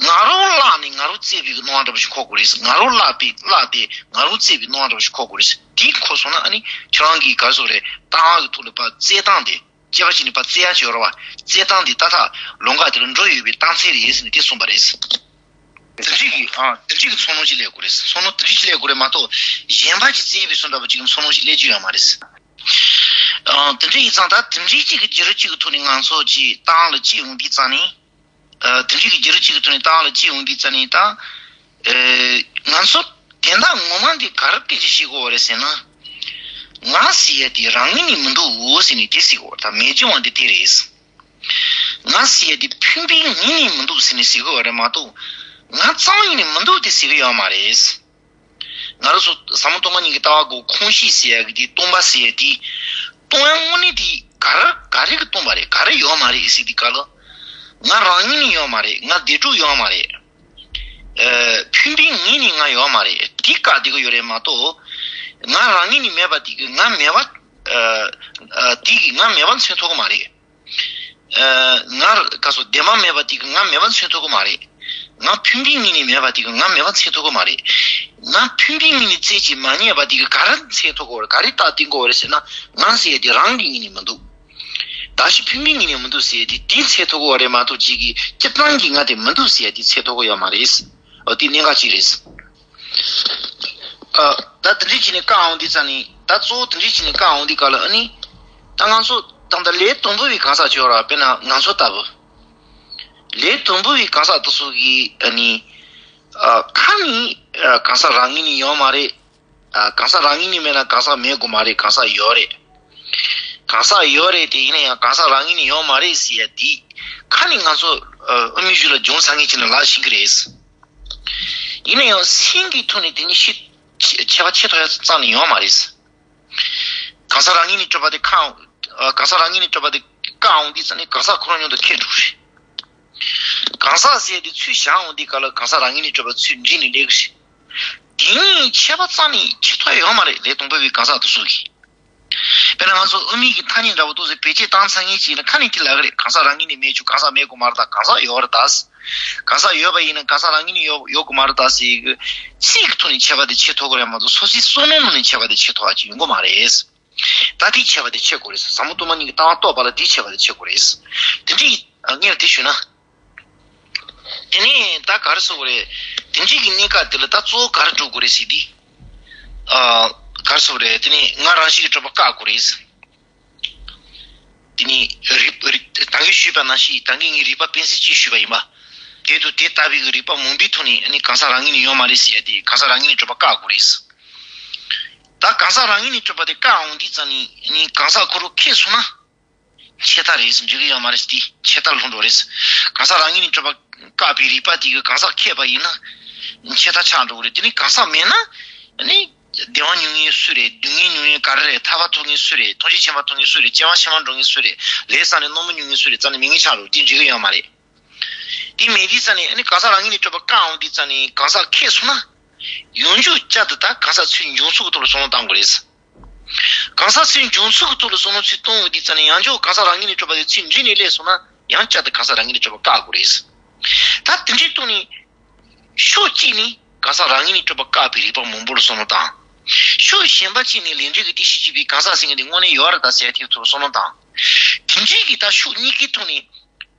ང་རང་བརླག་ནས་ང་རང་བཙལ་བའི་སྣང་བ་འདྲ་པོ་ཞིག་འཁོར་དགོས་རེད། ང་རང་བརླག་པའི་བརླག་སྟེ་ང་རང་བཙལ་བའི་སྣང་བ་འདྲ་པོ་ཞིག་འཁོར་དགོས་རེད། དེ་འཁོར་སོང་ན་ཨ་ནི་ཁྱེད་རང་གིས་ག་རེ་ཟེར་དགོས་རེད། ལྟ་བ་གི་ཐོག་ལ་ཕར་བཙལ་སྟངས་དེ་དཔྱད་པ་བྱས་ནས་ཕར་བཙལ་ཡ་ཅིག་ཡོད་རེད་བ། བཙལ་སྟངས་དེ་ཏག་ཏག་ལམ་ཁ་དེ་ལ་འགྲོ་ཡོད་པའི་རྟགས་མཚན་རེད་ཟེར་ནས་དེ་གསུངས་པ་རེད། དེ་འདྲའི་གི་ཨ་དེ་འདྲའི་གི་མཚོ་ནང་ཞིག་སླེབས་དགོས་རེད། མཚོ་ནང་དེ་འདྲའི་ཞིག་སླེབས་དགོས་རེད་མ་གཏོགས་གཞན་པ་ཅིག་བཙལ་བའི་བཟོ་འདྲ་པོ་ཅིག་གི་མཚོ་ནང་ཞིག་སླེབས་རྒྱུ་ཡོད་མ་རེད། ཨ། དེ་འདྲ་ཡིན་ཙང་ད་དེ་འདྲའི་གཅིག་གི་རྒྱུ་རུ་གཅིག་གི་ཐོག་ནས་ང་ཚོ་གཅིག་ཏང་ལ་གཅིག་འོང་དུས་ཙང་ནས། ཨ། དེ་འདྲའི་གི་རྒྱུ་རུ་གཅིག་གི་ཐོག་ནས་ཏང་ལ་གཅིག་འོང་དུས་ཙང་ནས་ད། ཨ། ང་ཚོ་དེ་འདྲ་ངོ་མ་འདི་ག་རེ་སྐད་ཆ་བཤད་དགོས་པ་རེད་ཟེར་ན། ང་ཟེར་ཡ་དེ་རང་ངོས་ནས་མི་འདུག་འོ་ཟེར་ནས་དེ་ཟེར་དགོས་པ་ད་མེད་ཀྱི་དབང་དེ་དེ་རེད། ང་ཟེར་ཡ་དེ་ཕུང་པོའི་ངོས་ནས་མི་འདུག་ཟེར་ནས་ཟེར་དགོས་པ་རེད་མ་གཏོགས། ང་རྩ་བ་ཉིད་ནས་མི་འདུག་དེ་ཟེར་གི་ཡོད་མ་རེད། ང་རང་ཚོ་ཟབ་མོ་སྟོང་པ་ཉིད་ཀྱི་ལྟ་བ་སྒོ་ཁོངས་ཤིག་ཟེར་ཡ་གི་དེ་སྟོང་པ་ཟེར་ཡ་དེ། སྟོང་ཡ་དངོས་གནས་དེ་ག་རེ་ག་རེ་གི་སྟོང་པ་རེད། ག་རེ་ཡོད་མ་རེད་ཟེར་དུས་སྐབས་ལ། ང་རང་ཉིད་ནས་ཡོད་མ་རེད། ང་བདེ་གྲུབ་ཡོད་མ་རེད། ཨ། ཕུང་པོའི་ངོས་ནས་ང་ཡོད་མ་རེད། དེ་བཀག་བསྡད་ཀྱི་ཡོད་རེད་མ་གཏོགས། ང་རང་ཉིད་ནས་མེད་པ་དེ་གི་ང་མེད་པ། ཨ། ཨ། དེ་གི་ང་མེད་པ་མཚོན་ཐུབ་ཀྱི་མ་རེད། ཨ། ང་ག་སོ་བདེན་པ་མེད་པ་དེ་གི་ང་མེད་པ་མཚོན་ཐུབ་ཀྱི་མ་རེད། ང་ཕུང་པོའི་ངོས་ནས་མེད་པ་དེ་གི་ང་མེད་པ་མཚོན་ཐུབ་ཀྱི་མ་རེད། ང་ཕུང་པོའི་ངོས་ནས་བཙལ་གྱི་མ་རྙེད་པ་དེ་གི་ག་རེ་མཚོན་ཐུབ་ཀྱི་ཡོད་རེད། ག་རེ་རྟགས་བསྟན་གྱི་ཡོད་རེད་ཟེར་ན། ང་ཟེར་ཡ་དེ་རང་གི་ངོས་ནས་མི་འདུག་ད་ཕྱི་ཕུང་པོའི་ངོས་ནས་མི་འདུག་ཟེར་ཡ་དེ་དེ་མཚོན་ཐུབ་ཀྱི་ཡོད་རེད་མ་གཏོགས་གཅིག་གིས་སྤྱིར་བཏང་གི་ང་དེ་མི་འདུག་ཟེར་ཡ་དེ་མཚོན་ཐུབ་ཀྱི་ཡོད་མ་རེད། འོ་དེ་གནད་འགག་ཅིག་རེད། ཨ། ད་དེ་འདྲའི་བྱས་ནས་བཀག་འོང་དུས་ཙང་ནི་ད་གཙོ་བོ་དེ་འདྲའི་བྱས་ནས་བཀག་འོང་དུས་སྐབས་ལ་ཨ་ནི། ད་ང་ཚོ་ད་ལྟ་ལས་དང་པོ་བའི་གང་ཟག་ཅིག་ཡོད་ར། དཔེར་ན་ང་ཚོ་ལྟ་བུ། ལས་དང་པོ་བའི་གང་ཟག་དེ་ཚོ་གི་ཨ་ནི། ཨ། ཁ་ནས། ཨ། གང་ཟག་རང་ངོས་ནས་ཡོད་མ་རེད། ཨ། གང་ཟག་རང་ངོས་ནས་མེད་ན་གང་ཟག་མེད་དགོས་མ་རེད། གང་ཟག་ཡོད་རེད། གང་ཟག་ཡོད་རེད་དེ་ཡིན་ན་ཡང་གང་ཟག་རང་ངོས་ནས་ཡོད་མ་རེད་ཟེར་ཡ་དེ། ཁ་ནས་ང་ཚོ། ཨ། དབུ་མའི་གཞུང་ལ་རྒྱུ་མཚན་ངེས་ཅན་ལ་ལབ་ཤེས་ཀྱི་རེད། ཡིན་ན་ཡང་སེམས་ཀྱི་ཐོག་ནས་དེ་ནི་ཤེས། ཁྱད་པར་ཕྱེ་ཐུབ་ཡ་རྩ་ནས་ཡོད་མ་རེད། གང་ཟག་རང་ངོས་ནས་གྲུབ་པ་དེ་ཁ། གང་ཟག་རང་ངོས་ནས་གྲུབ་པ་དེ་བཀག་འོང་དུས་ཙང་ནས་གང་ཟག་ཁོ་རང་མྱོང་དུ་ཁེལ་འགྲོ་གི་རེད། གང་ཟག་ཟེར་དེ་ཚུར་བཞག་འོང་དུས་སྐབས་ལ་གང་ཟག་རང་ངོས་ནས་གྲུབ་པ་ཚུར་འདྲེས་ནས་སླེབས་ཀྱི་རེད། དེ་གཉིས་ཁྱད་པར་རྩ་ནས་ཕྱེ་ཐུབ་ཡ་ཡོད་མ་རེད། ལས་དང་པོ་བའི་གང་ཟག་དེ་ཚོ་གིས། དཔེར་ན་ང་ཚོ་དབུ་མའི་གི་ཐ་སྙད་འདྲ་པོ་ཏོག་ཙམ་བེད་སྤྱོད་བཏང་ཚར་མཁན་ཅིག་ཡིན་ན་ཁ་ནས་དེ་ལབ་ཀྱི་རེད། གང་ཟག་རང་ངོས་ནས་མེད་བཅུག་གང་ཟག་མེད་དགོས་མ་རེད་ད། གང་ཟག་ཡོད་རེད་ད། གང་ཟག་ཡོད་པ་ཡིན་ན་གང་ཟག་རང་ངོས་ནས་ཡོད་ཡོད་དགོས་མ་རེད་ད་ཟེར་གི། ཚིག་གི་ཐོག་ནས་ཁྱད་པར་དེ་ཕྱེ་ཐུབ་ཀྱི་རེད་མ་གཏོགས་སོ་སོའི་བསམ་བློའི་ནང་ནས་ཁྱད་པར་དེ་ཕྱེ་ཐུབ་པ་ཅིག་ཡོང་གི་མ་རེད། ད་དེའི་ཁྱད་པར་དེ་ཕྱེ་དགོས་རེད། ཟབ་མོ་སྟོང་པ་ཉིད་ཀྱི་ལྟ་བ་རྟོགས་པ་ལ་དེའི་ཁྱད་པར་དེ་ཕྱེ་དགོས་རེད། དེ་འདྲའི་ངས་དེ་ཞུས་ན། དེ་ནས་ད་ག་རེ་ཟེར་དགོས་རེད། དེ་འདྲའི་གི་གནས་སྐབས་དེ་ལ་ད་གཙོ་བོ་ག་རེ་སྒྲུབ་དགོས་རེད་ཟེར་དུས། ཨ། ག་རེ་ཟེར་དགོས་རེད། དེ་ནས་ང་རང་བཞིན་གྱིས་གྲུབ་པ་བཀག་དགོས་རེད། དེ་ནས་རིག་རིག་ད་གིན་ཞུས་པ་ནང་བཞིན་ད་གིན་ངས་རིགས་པ་དཔེ་མཚོན་གཅིག་ཞུས་པ་ཡིན་པ། དེ་དང་དེ་ལྟ་བུའི་གི་རིགས་པ་མང་པོའི་ཐོག་ནས་ཨ་ནི་གང་ཟག་རང་ངོས་ནས་ཡོད་མ་རེད་ཟེར་ཡ་དེ་གང་ཟག་རང་ངོས་ནས་གྲུབ་པ་བཀག་དགོས་རེད། ད་གང་ཟག་རང་ངོས་ནས་གྲུབ་པ་དེ་བཀག་འོང་དུས་ཙང་ནས་ཨ་ནི་གང་ཟག་ཁོ་རང་ཁེགས་སོང་ན། ཆད་ལྟ་རེད། འགྲིག་གི་ཡོད་མ་རེད་ཟེར་དུས་ཆད་ལྟ་ལྷུང་འགྲོ་རེད། གང་ཟག་རང་ངོས་ནས་གྲུབ་པ་བཀག་པའི་རིགས་པ་དེ་གི་གང་ཟག་ཁེགས་པ་ཡིན་ན། ཆད་ལྟ་ཆག་འགྲོ་གི་རེད། དེ་ནས་གང་ཟག་མེད་ན། ཨ་ནི། བདེ་བ་མྱོང་མཁན་སུ་རེད། སྡུག་བསྔལ་མྱོང་མཁན་ག་རེ་རེད། ཐར་པ་ཐོབ་མཁན་སུ་རེད། ཐམས་ཅད་མཁྱེན་པ་ཐོབ་མཁན་སུ་རེད། སྐྱེ་བ་ཕྱི་མ་འགྲོ་མཁན་སུ་རེད། ལས་བསགས་ནས་རྣམ་པར་མྱོང་མཁན་སུ་རེད་རྩ་ནས་མེད་མཁན་ཆགས་འགྲོ། དེ་འགྲིག་གི་ཡོད་མ་རེད། དེ་མེད་དུས་རྩ་ནས་ཨ་ནི་གང་ཟག་རང་ངོས་ནས་གྲུབ་པ་བཀག་འོང་དུས་རྩ་ནས་གང་ཟག་ཁེགས་སོང་ན། ཡང་འཇུག་བསྐྱར་དུ་ད་གང་ཟག་ཚུར་འབྱུང་ཚུལ་གྱི་ཐོག་ལ་བསམ་བློ་བཏང་དགོས་རེད། གང་ཟག་ཚུར་འབྱུང་ཚུལ་གྱི་ཐོག་ལ་བསམ་བློ་ཚུར་གཏོང་འོང་དུས་རྩ་ནས་ཡང་འཇུག་གང་ཟག་རང་ངོས་ནས་གྲུབ་པ་དེ་ཚུར་འདྲེས་ནས་སླེབས་སོང་ན་ཡང་བསྐྱར་དུ་གང་ཟག་རང་ངོས་ནས་གྲུབ་པ་བཀག་དགོས་རེད། ད་དེ་འདྲའི་ཐོག་ནས། ཕྱོགས་གཅིག་ནས་གང་ཟག་རང་ངོས་ནས་གྲུབ་པ་བཀག་པའི་རིགས་པ་མང་པོ་ལ་བསམ་བློ་བཏང་། ཕྱོགས་གཞན་པ་གཅིག་ནས་ལས་འབྲས་ཀྱི་རྟེན་གཞི་བྱས་པའི་གང་ཟག་ཟེར་མཁན་དེ་དངོས་གནས་ཡོད་རེད་ད་ཟེར་ཡ་དེའི་ཐོག་བསམ་བློ་བཏང་། དེ་འདྲའི་གི་ད་ཕྱོགས་གཉིས་ཀའི་ཐོག་ནས་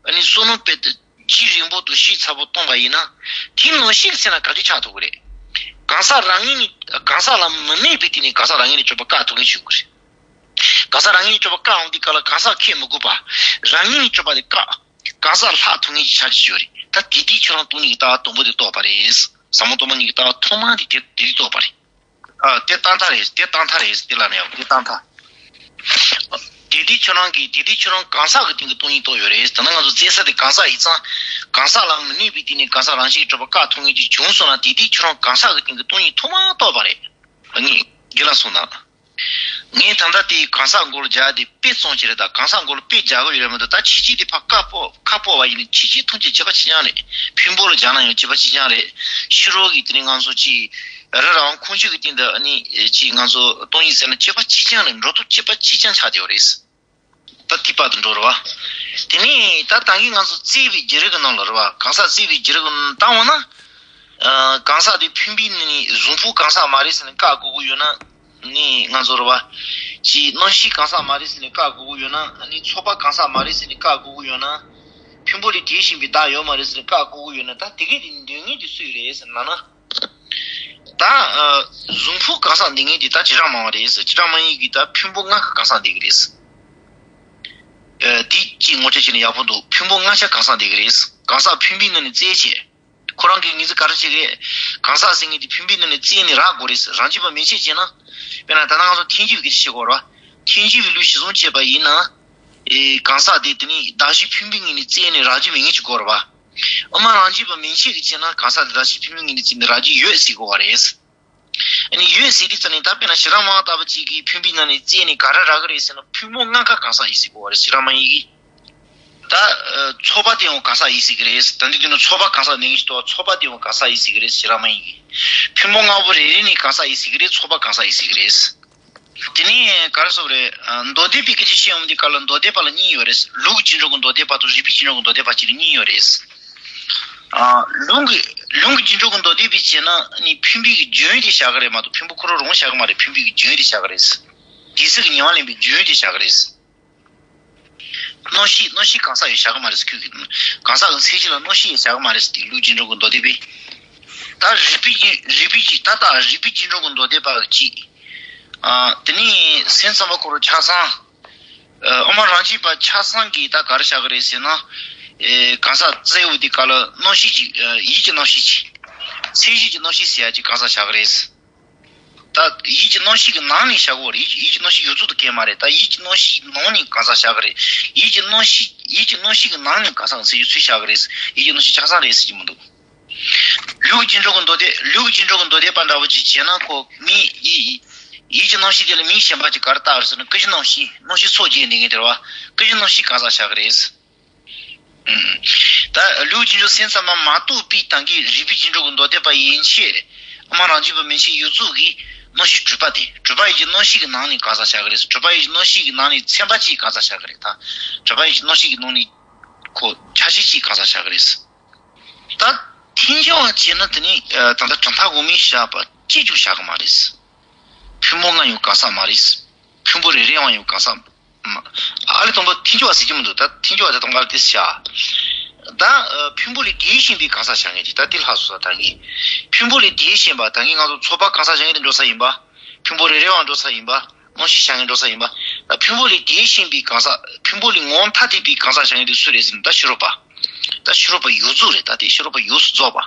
ཨ་ནི་བསམ་བློ་དཔེ་དེ་རྒྱུན་རིང་པོ་དང་ཞིབ་ཚགས་པོ་བཏང་པ་ཡིན་ན། དེའི་ནང་བཞིན་ཟེར་ན་ག་འདྲ་ཆགས་ཐུབ་ཀྱི་རེད། གང་ཟག་རང་ངོས་ནས་གང་ཟག་ལ་མི་གནས་པའི་སྟེང་ནས་གང་ཟག་རང་ངོས་ནས་གྲུབ་པ་བཀག་ཐུབ་མཁན་བྱུང་གི་རེད། གང་ཟག་རང་ངོས་ནས་གྲུབ་པ་བཀག་འོང་དུས་སྐབས་ལ་གང་ཟག་ཁེགས་མི་དགོས་པ། རང་ངོས་ནས་གྲུབ་པ་དེ་བཀག་གང་ཟག་ལྷག་ཐུབ་མཁན་གྱི་ཆ་རྐྱེན་ཡོད་རེད། ད་དེ་དུས་ཁྱོད་རང་སྟོང་ཉིད་ཀྱི་ལྟ་བ་དང་པོ་དེ་རྟོགས་པ་རེད། ཟབ་མོ་སྟོང་པ་ཉིད་ཀྱི་ལྟ་བ་ཐོག་མ་དེ་དེ་དེ་རྟོགས་པ་རེད། ཨ། དེ་རྟགས་མཐའ་རེད། དེ་རྟགས་མཐའ་རེད། དེ་ལ་ནས་ཡང་དེ་རྟགས་མཐའ། དེ་དུས་ཁྱོད་རང་གིས་དེ་དུས་ཁྱོད་རང་གང་ཟག་གི་སྟེང་གི་སྟོང་ཉིད་རྟོགས་ཡོད་རེད། ད་ནི་ང་ཚོ་བཙལ་ས་དེ་གང་ཟག་ཡིན་ཙང་། གང་ཟག་ལ་མི་གནས་པའི་སྟེང་ནས་གང་ཟག་རང་བཞིན་གྱིས་གྲུབ་པ་བཀག་ཐུབ་ངེས་ཀྱི་བྱུང་སོང་ན། དེ་དུས་ཁྱོད་རང་གང་ཟག་གི་སྟེང་གི་སྟོང་ཉིད་ཐོག་མར་རྟོགས་པ་རེད། ངས་རྒན་ལགས་གསུངས་དང་། ངས་ད་ལྟ་དེའི་གང་ཟག་མགོ་ལ་སྦྱར་ཏེ་དཔེ་བཙོང་གི་རེད། ད་གང་ཟག་མགོ་ལ་དཔེ་སྦྱར་གི་ཡོད་རེད་མ་གཏོགས། ད་ཕྱི་ཕྱི་དེ་ཕར་ཁ་སྤོ་ཁ་སྤོ་བ་ཡིན་ན་ཕྱི་ཕྱི་ཐམས་ཅད་གཅིག་པ་གཅིག་རྐྱང་རེད། ཕུང་པོ་ལ་སྦྱར་ན་ཡང་གཅིག་པ་གཅིག་རྐྱང་རེད། ཕྱི་རོལ་གྱི་དེ་ནི་ང་ཚོ་ཅིག་རི་ར་བ་ཁོང་ཆུ་གི་སྟེང་དུ་ཨ་ནི་ཅིག་ང་ཚོ་སྟོང་ཉིད་ཟེར་ན་གཅིག་པ་གཅིག་རྐྱང་རེད། འགྲོ་ལྡོག་གཅིག་པ་གཅིག་རྐྱང་ཆགས་བསྡད་ཡོད་རེད། ད་ཐིག་པ་དུ་འགྲོ་རེད་བ། དེ་ནས་ད་ད་གིན་ང་ཚོ་བཙལ་བའི་བརྒྱུད་རིམ་གྱི་ནང་ལ་རེད་བ། གང་ཟག་བཙལ་བའི་བརྒྱུད་རིམ་གྱི་ནང་བཏང་བ་ན། ཨ། གང་ཟག་དེ་ཕུང་པོའི་ནང་ནས་གཟུགས་ཕུང་གང་ཟག་མ་རེད་ཟེར་ནས་བཀག་དགོས་ཀྱི་ཡོད་ན། ནི་ང་ཚོ་རེད་བ། ཅིག་རྣམ་ཤེས་གང་ཟག་མ་རེད་ཟེར་ནས་བཀག་དགོས་ཀྱི་ཡོད་ན། ནི་ཚོགས་པ་གང་ཟག་མ་རེད་ཟེར་ནས་བཀག་དགོས་ཀྱི་ཡོད་ན། ཕུང་པོ་ལས་འདས་ཤིང་པའི་བདག་ཡོད་མ་རེད་ཟེར་ནས་བཀག་དགོས་ཀྱི་ཡོད་ན། ད་དེ་གས་དེ་འདོད་མཁན་དེ་སུ་ཡིན་རེད་ཟེར་ན་ན། ད་ཨ་གཟུགས་ཕུང་གང་ཟག་འདོད་མཁན་དེ་ད་བྱེ་བྲག་སྨྲ་བ་རེད་ཟེར། བྱེ་བྲག་སྨྲ་མཁན་གྱིས་ད་ཕུང་པོ་ལྔ་ཀ་གང་ཟག་འདོད་ཀྱི་རེད་ཟེར། ཨ་དེ་གཅིག་ངོ་སྤྲོད་བྱས་ན་ཡག་པོ་འདུག་ཕུང་པོ་ལྔ་ཆ་གང་ཟག་འདོད་ཀྱི་རེད་ཟེར། གང་ཟག་ཕུང་པོའི་ནང་ནས་བཙལ་བྱས། ཁོ་རང་གིས་ངེས་ཚིག་ག་རེ་བྱེད་ཀྱི་རེད། གང་ཟག་ཟེར་མཁན་དེ་ཕུང་པོའི་ནང་ནས་བཙལ་ནས་རག་དགོས་རེད་ཟེར། རང་རྒྱུད་པ་མན་ཆད་བྱས་ན། དཔེར་ན་ད་ལྟ་ང་ཚོ་ཐལ་འགྱུར་བའི་སྐད་ཆ་བཤད་དགོས་རེད་བ། ཐལ་འགྱུར་བའི་ལུགས་གཞིར་བཟུང་བྱས་པ་ཡིན་ན། ཨེ་གང་ཟག་དེ་དེ་ནི་གདགས་གཞི་ཕུང་པོའི་ངོས་ནས་བཙལ་ནས་རག་རྒྱུ་མེད་མཁན་ཅིག་དགོས་རེད་བ། དབུ་མ་རང་རྒྱུད་པ་མན་ཆད་ཀྱིས་བྱས་ན་གང་ཟག་དེ་གདགས་གཞི་ཕུང་པོའི་ངོས་ནས་བཙལ་ནས་རག་རྒྱུ་ཡོད་ཟེར་དགོས་པ་རེད། ཨ་ནི་ཡོད་ཟེར་དུས་ཙམ་ནས་ད་དཔེར་ན་བྱེ་བྲག་སྨྲ་བ་ལྟ་བུ་ཅིག་གིས་ཕུང་པོའི་ནང་ནས་བཙལ་ནས་ག་རེ་རག་གི་རེད་ཟེར་ན། ཕུང་པོ་ལྔ་ཀ་གང་ཟག་ཡིན་ཟེར་དགོས་པ་རེད། བྱེ་བྲག་སྨྲ་མཁན་གྱིས། ད་ཨ་ཚོགས་པ་དེ་ཡང་གང་ཟག་ཡིན་ཟེར་གི་རེད། ད་འདི་དུས་ན་ཚོགས་པ་གང་ཟག་འདོད་མཁན་ཞིག་འདུག་ཚོགས་པ་དེ་ཡང་གང་ཟག་ཡིན་ཟེར་གི་རེད། བྱེ་བྲག་སྨྲ་མཁན་གྱིས། ཕུང་པོ་ལྔ་པོ་རེ་རེ་ནས་གང་ཟག་ཡིན་ཟེར་གི་རེད། ཚོགས་པ་གང་ཟག་ཡིན་ཟེར་གི་རེད། དེ་ནས་ག་རེ་ཟེར་དགོས་རེད། ཨ་མདོ་སྡེ་པའི་སྐད་ཆ་བཤད་ཡོང་དུས་སྐབས་ལ་མདོ་སྡེ་པ་ལ་གཉིས་ཡོད་རེད། ལུགས་ཀྱི་རྒྱུན་སྦྱོར་གྱི་མདོ་སྡེ་པ་དང་རིགས་པའི་རྒྱུན་སྦྱོར་གྱི་མདོ་སྡེ་པ་བཅས་ལ་གཉིས་ཡོད་རེད། ཨ་ལུགས་ཀྱི་ལུགས་ཀྱི་རྒྱུན་སྦྱོར་གྱི་མདོ་སྡེ་པས་བྱས་ན་ནི་ཕུང་པོའི་རྒྱུན་དེ་བཞག་གི་རེད་མ་གཏོགས། ཕུང་པོ་ཁོ་རང་རང་བཞག་གི་མ་རེད། ཕུང་པོའི་རྒྱུན་དེ་བཞག་གི་རེད། དེ་སྲིད་ཀྱི་ཉེ་བར་ལེན་པའི་རྒྱུན་དེ་བཞག་གི་རེད། རྣམ་ཤེས་རྣམ་ཤེས་གང་ཟག་ཡང་བཞག་གི་མ་རེད་ཟེར། ཁོས་ཀྱིས་གང་ཟག་གི་མཚན་གཞི་ལ་རྣམ་ཤེས་ཡང་བཞག་གི་མ་རེད་ཟེར། དེ་ལུགས་རྒྱུན་སྦྱོར་གྱི་མདོ་སྡེ་པས། ད་རིགས་པའི་རྒྱུན་རིགས་པའི་རྒྱུན་ད་ལྟ་རིགས་པའི་རྒྱུན་སྦྱོར་གྱི་མདོ་སྡེ་པ་གཅིག་ཨ་དེ་ནས་སེམས་ཙམ་པ་ཁོ་རང་ཆ་ཚང་། ཨ་དབུ་མ་རང་རྒྱུད་པ་ཆ་ཚང་གིས་ད་ག་རེ་བཞག་གི་རེད་ཟེར་ན། ཨེ་གང་ཟག་བཙལ་ཡོང་དུས་སྐབས་ལ་རྣམ་ཤེས་ཀྱི་ཨ་ཡིད་ཀྱི་རྣམ་ཤེས་ཀྱི། མཚན་གཞི་གི་རྣམ་ཤེས་ཟེར་ཡ་ཅིག་གང་ཟག་བཞག་གི་རེད། ད་ཡིད་ཀྱི་རྣམ་ཤེས་ཀྱི་ནང་ནས་བཞག་གོ་རེད། ཡིད་ཀྱི་རྣམ་ཤེས་ཡོད་ཚུལ་དུ་གས་མ་རེད། ད་ཡིད་ཀྱི་རྣམ་ཤེས་ནང་ནས་གང་ཟག་བཞག་གི་རེད། ཡིད་ཀྱི་རྣམ་ཤེས་ཡིད་ཀྱི་རྣམ་ཤེས་ཀྱི་ནང་ནས་གང་ཟག་ཟེར་རྒྱུ་ཚུལ་བཞག་གི་རེད། ཡིད་ཀྱི་རྣམ་ཤེས་ཆ་ཚང་རེད་ཟེར་གྱི་མི་འདུག་ལུགས་རྒྱུན་སྦྱོར་གྱི་མདོ་སྡེ་ལུགས་རྒྱུན་སྦྱོར་གྱི་མདོ་སྡེ་པ་འདྲ་བོ་ཅིག་བྱས་ན། ཁོ་མི་ཡིད་ཡིད་ཀྱི་རྣམ་ཤེས་དེ་ལ་མིང་གཞན་པ་ཅིག་ག་རེ་བཏགས་རེད་ཟེར་ན། ཀུན་གཞི་རྣམ་ཤེས། རྣམ་ཤེས་ཚོགས་བརྒྱད་འདི་ངེས་དེ་རེད་བ། ཀུན་གཞི་རྣམ་ཤེས་གང་ཟག་བཞག་གི་རེད། ད་ལུགས་རྒྱུན་སྦྱོར་སེམས་ཙམ་པ་མ་གཏོགས་པའི་ད་གིན་རིགས་པའི་རྒྱུན་སྦྱོར་གྱི་མདོ་སྡེ་པ་ཡན་ཆད། དབུ་མ་རང་རྒྱུད་པ་མན་ཆད་ཡོད་ཚུལ་གྱི་རྣམ་ཤེས་གྲུབ་པ་དེ། གྲུབ་པ་ཡིད་ཀྱི་རྣམ་ཤེས་ཀྱི་ནང་ནས་གང་ཟག་བཞག་གི་རེད། གྲུབ་པ་ཡིད་ཀྱི་རྣམ་ཤེས་ཀྱི་ནང་ནས་ཚན་པ་གཅིག་གང་ཟག་བཞག་གི་རེད། ད་གྲུབ་པ་ཡིད་ཀྱི་རྣམ་ཤེས་ཀྱི་ནང་ནས་ཁོ་ཆ་ཤས་གཅིག་གང་ཟག་བཞག་གི་རེད། ད་ཐལ་འགྱུར་བ་བྱས་ན་དེ་ནི་ད་ལྟ་གྲུབ་མཐའ་དབུ་མའི་བཞག་པ་གཅིག་ཀྱང་བཞག་གི་མ་རེད། ཕུང་པོ་ལྔ་ཡང་གང་ཟག་མ་རེད། ཕུང་པོ་རེ་རེའང་ཡང་གང་ཟག་མ། ཨ་ལས་དང་པོ་ཐལ་འགྱུར་བ་ཟེར་གྱི་མི་འདུག་ད་ཐལ་འགྱུར་བ་དེ་དང་པོ་དེ་བཞག་ད་ཨ་ཕུང་པོ་ལས་འདས་ཤིང་པའི་གང་ཟག་བཞག་མཁན་ཅིག་ད་དེ་ལྷག་སོང་ད་གིན། ཕུང་པོ་ལས་འདས་ཤིང་པ་ད་གིན་ང་ཚོ་ཚོགས་པ་གང་ཟག་བཞག་མཁན་དེ་འགྲོ་ས་ཡིན་པ། ཕུང་པོ་རེ་རེའང་འགྲོ་ས་ཡིན་པ། རྣམ་ཤེས་བཞག་མཁན་འགྲོ་ས་ཡིན་པ། ད་ཕུང་པོ་ལས་འདས་ཤིང་པའི་གང་ཟག་ཕུང་པོ་ལས་ངོ་བོ་ཐ་དད་པའི་གང་ཟག་བཞག་མཁན་དེ་སུ་རེད་ཟེར་ན། ད་ཕྱི་རོལ་པ། ད་ཕྱི་རོལ་པ་ཡོངས་རྫོགས་རེད། ད་དེ་ཕྱི་རོལ་པ་ཡོངས་སུ་རྫོགས་པ།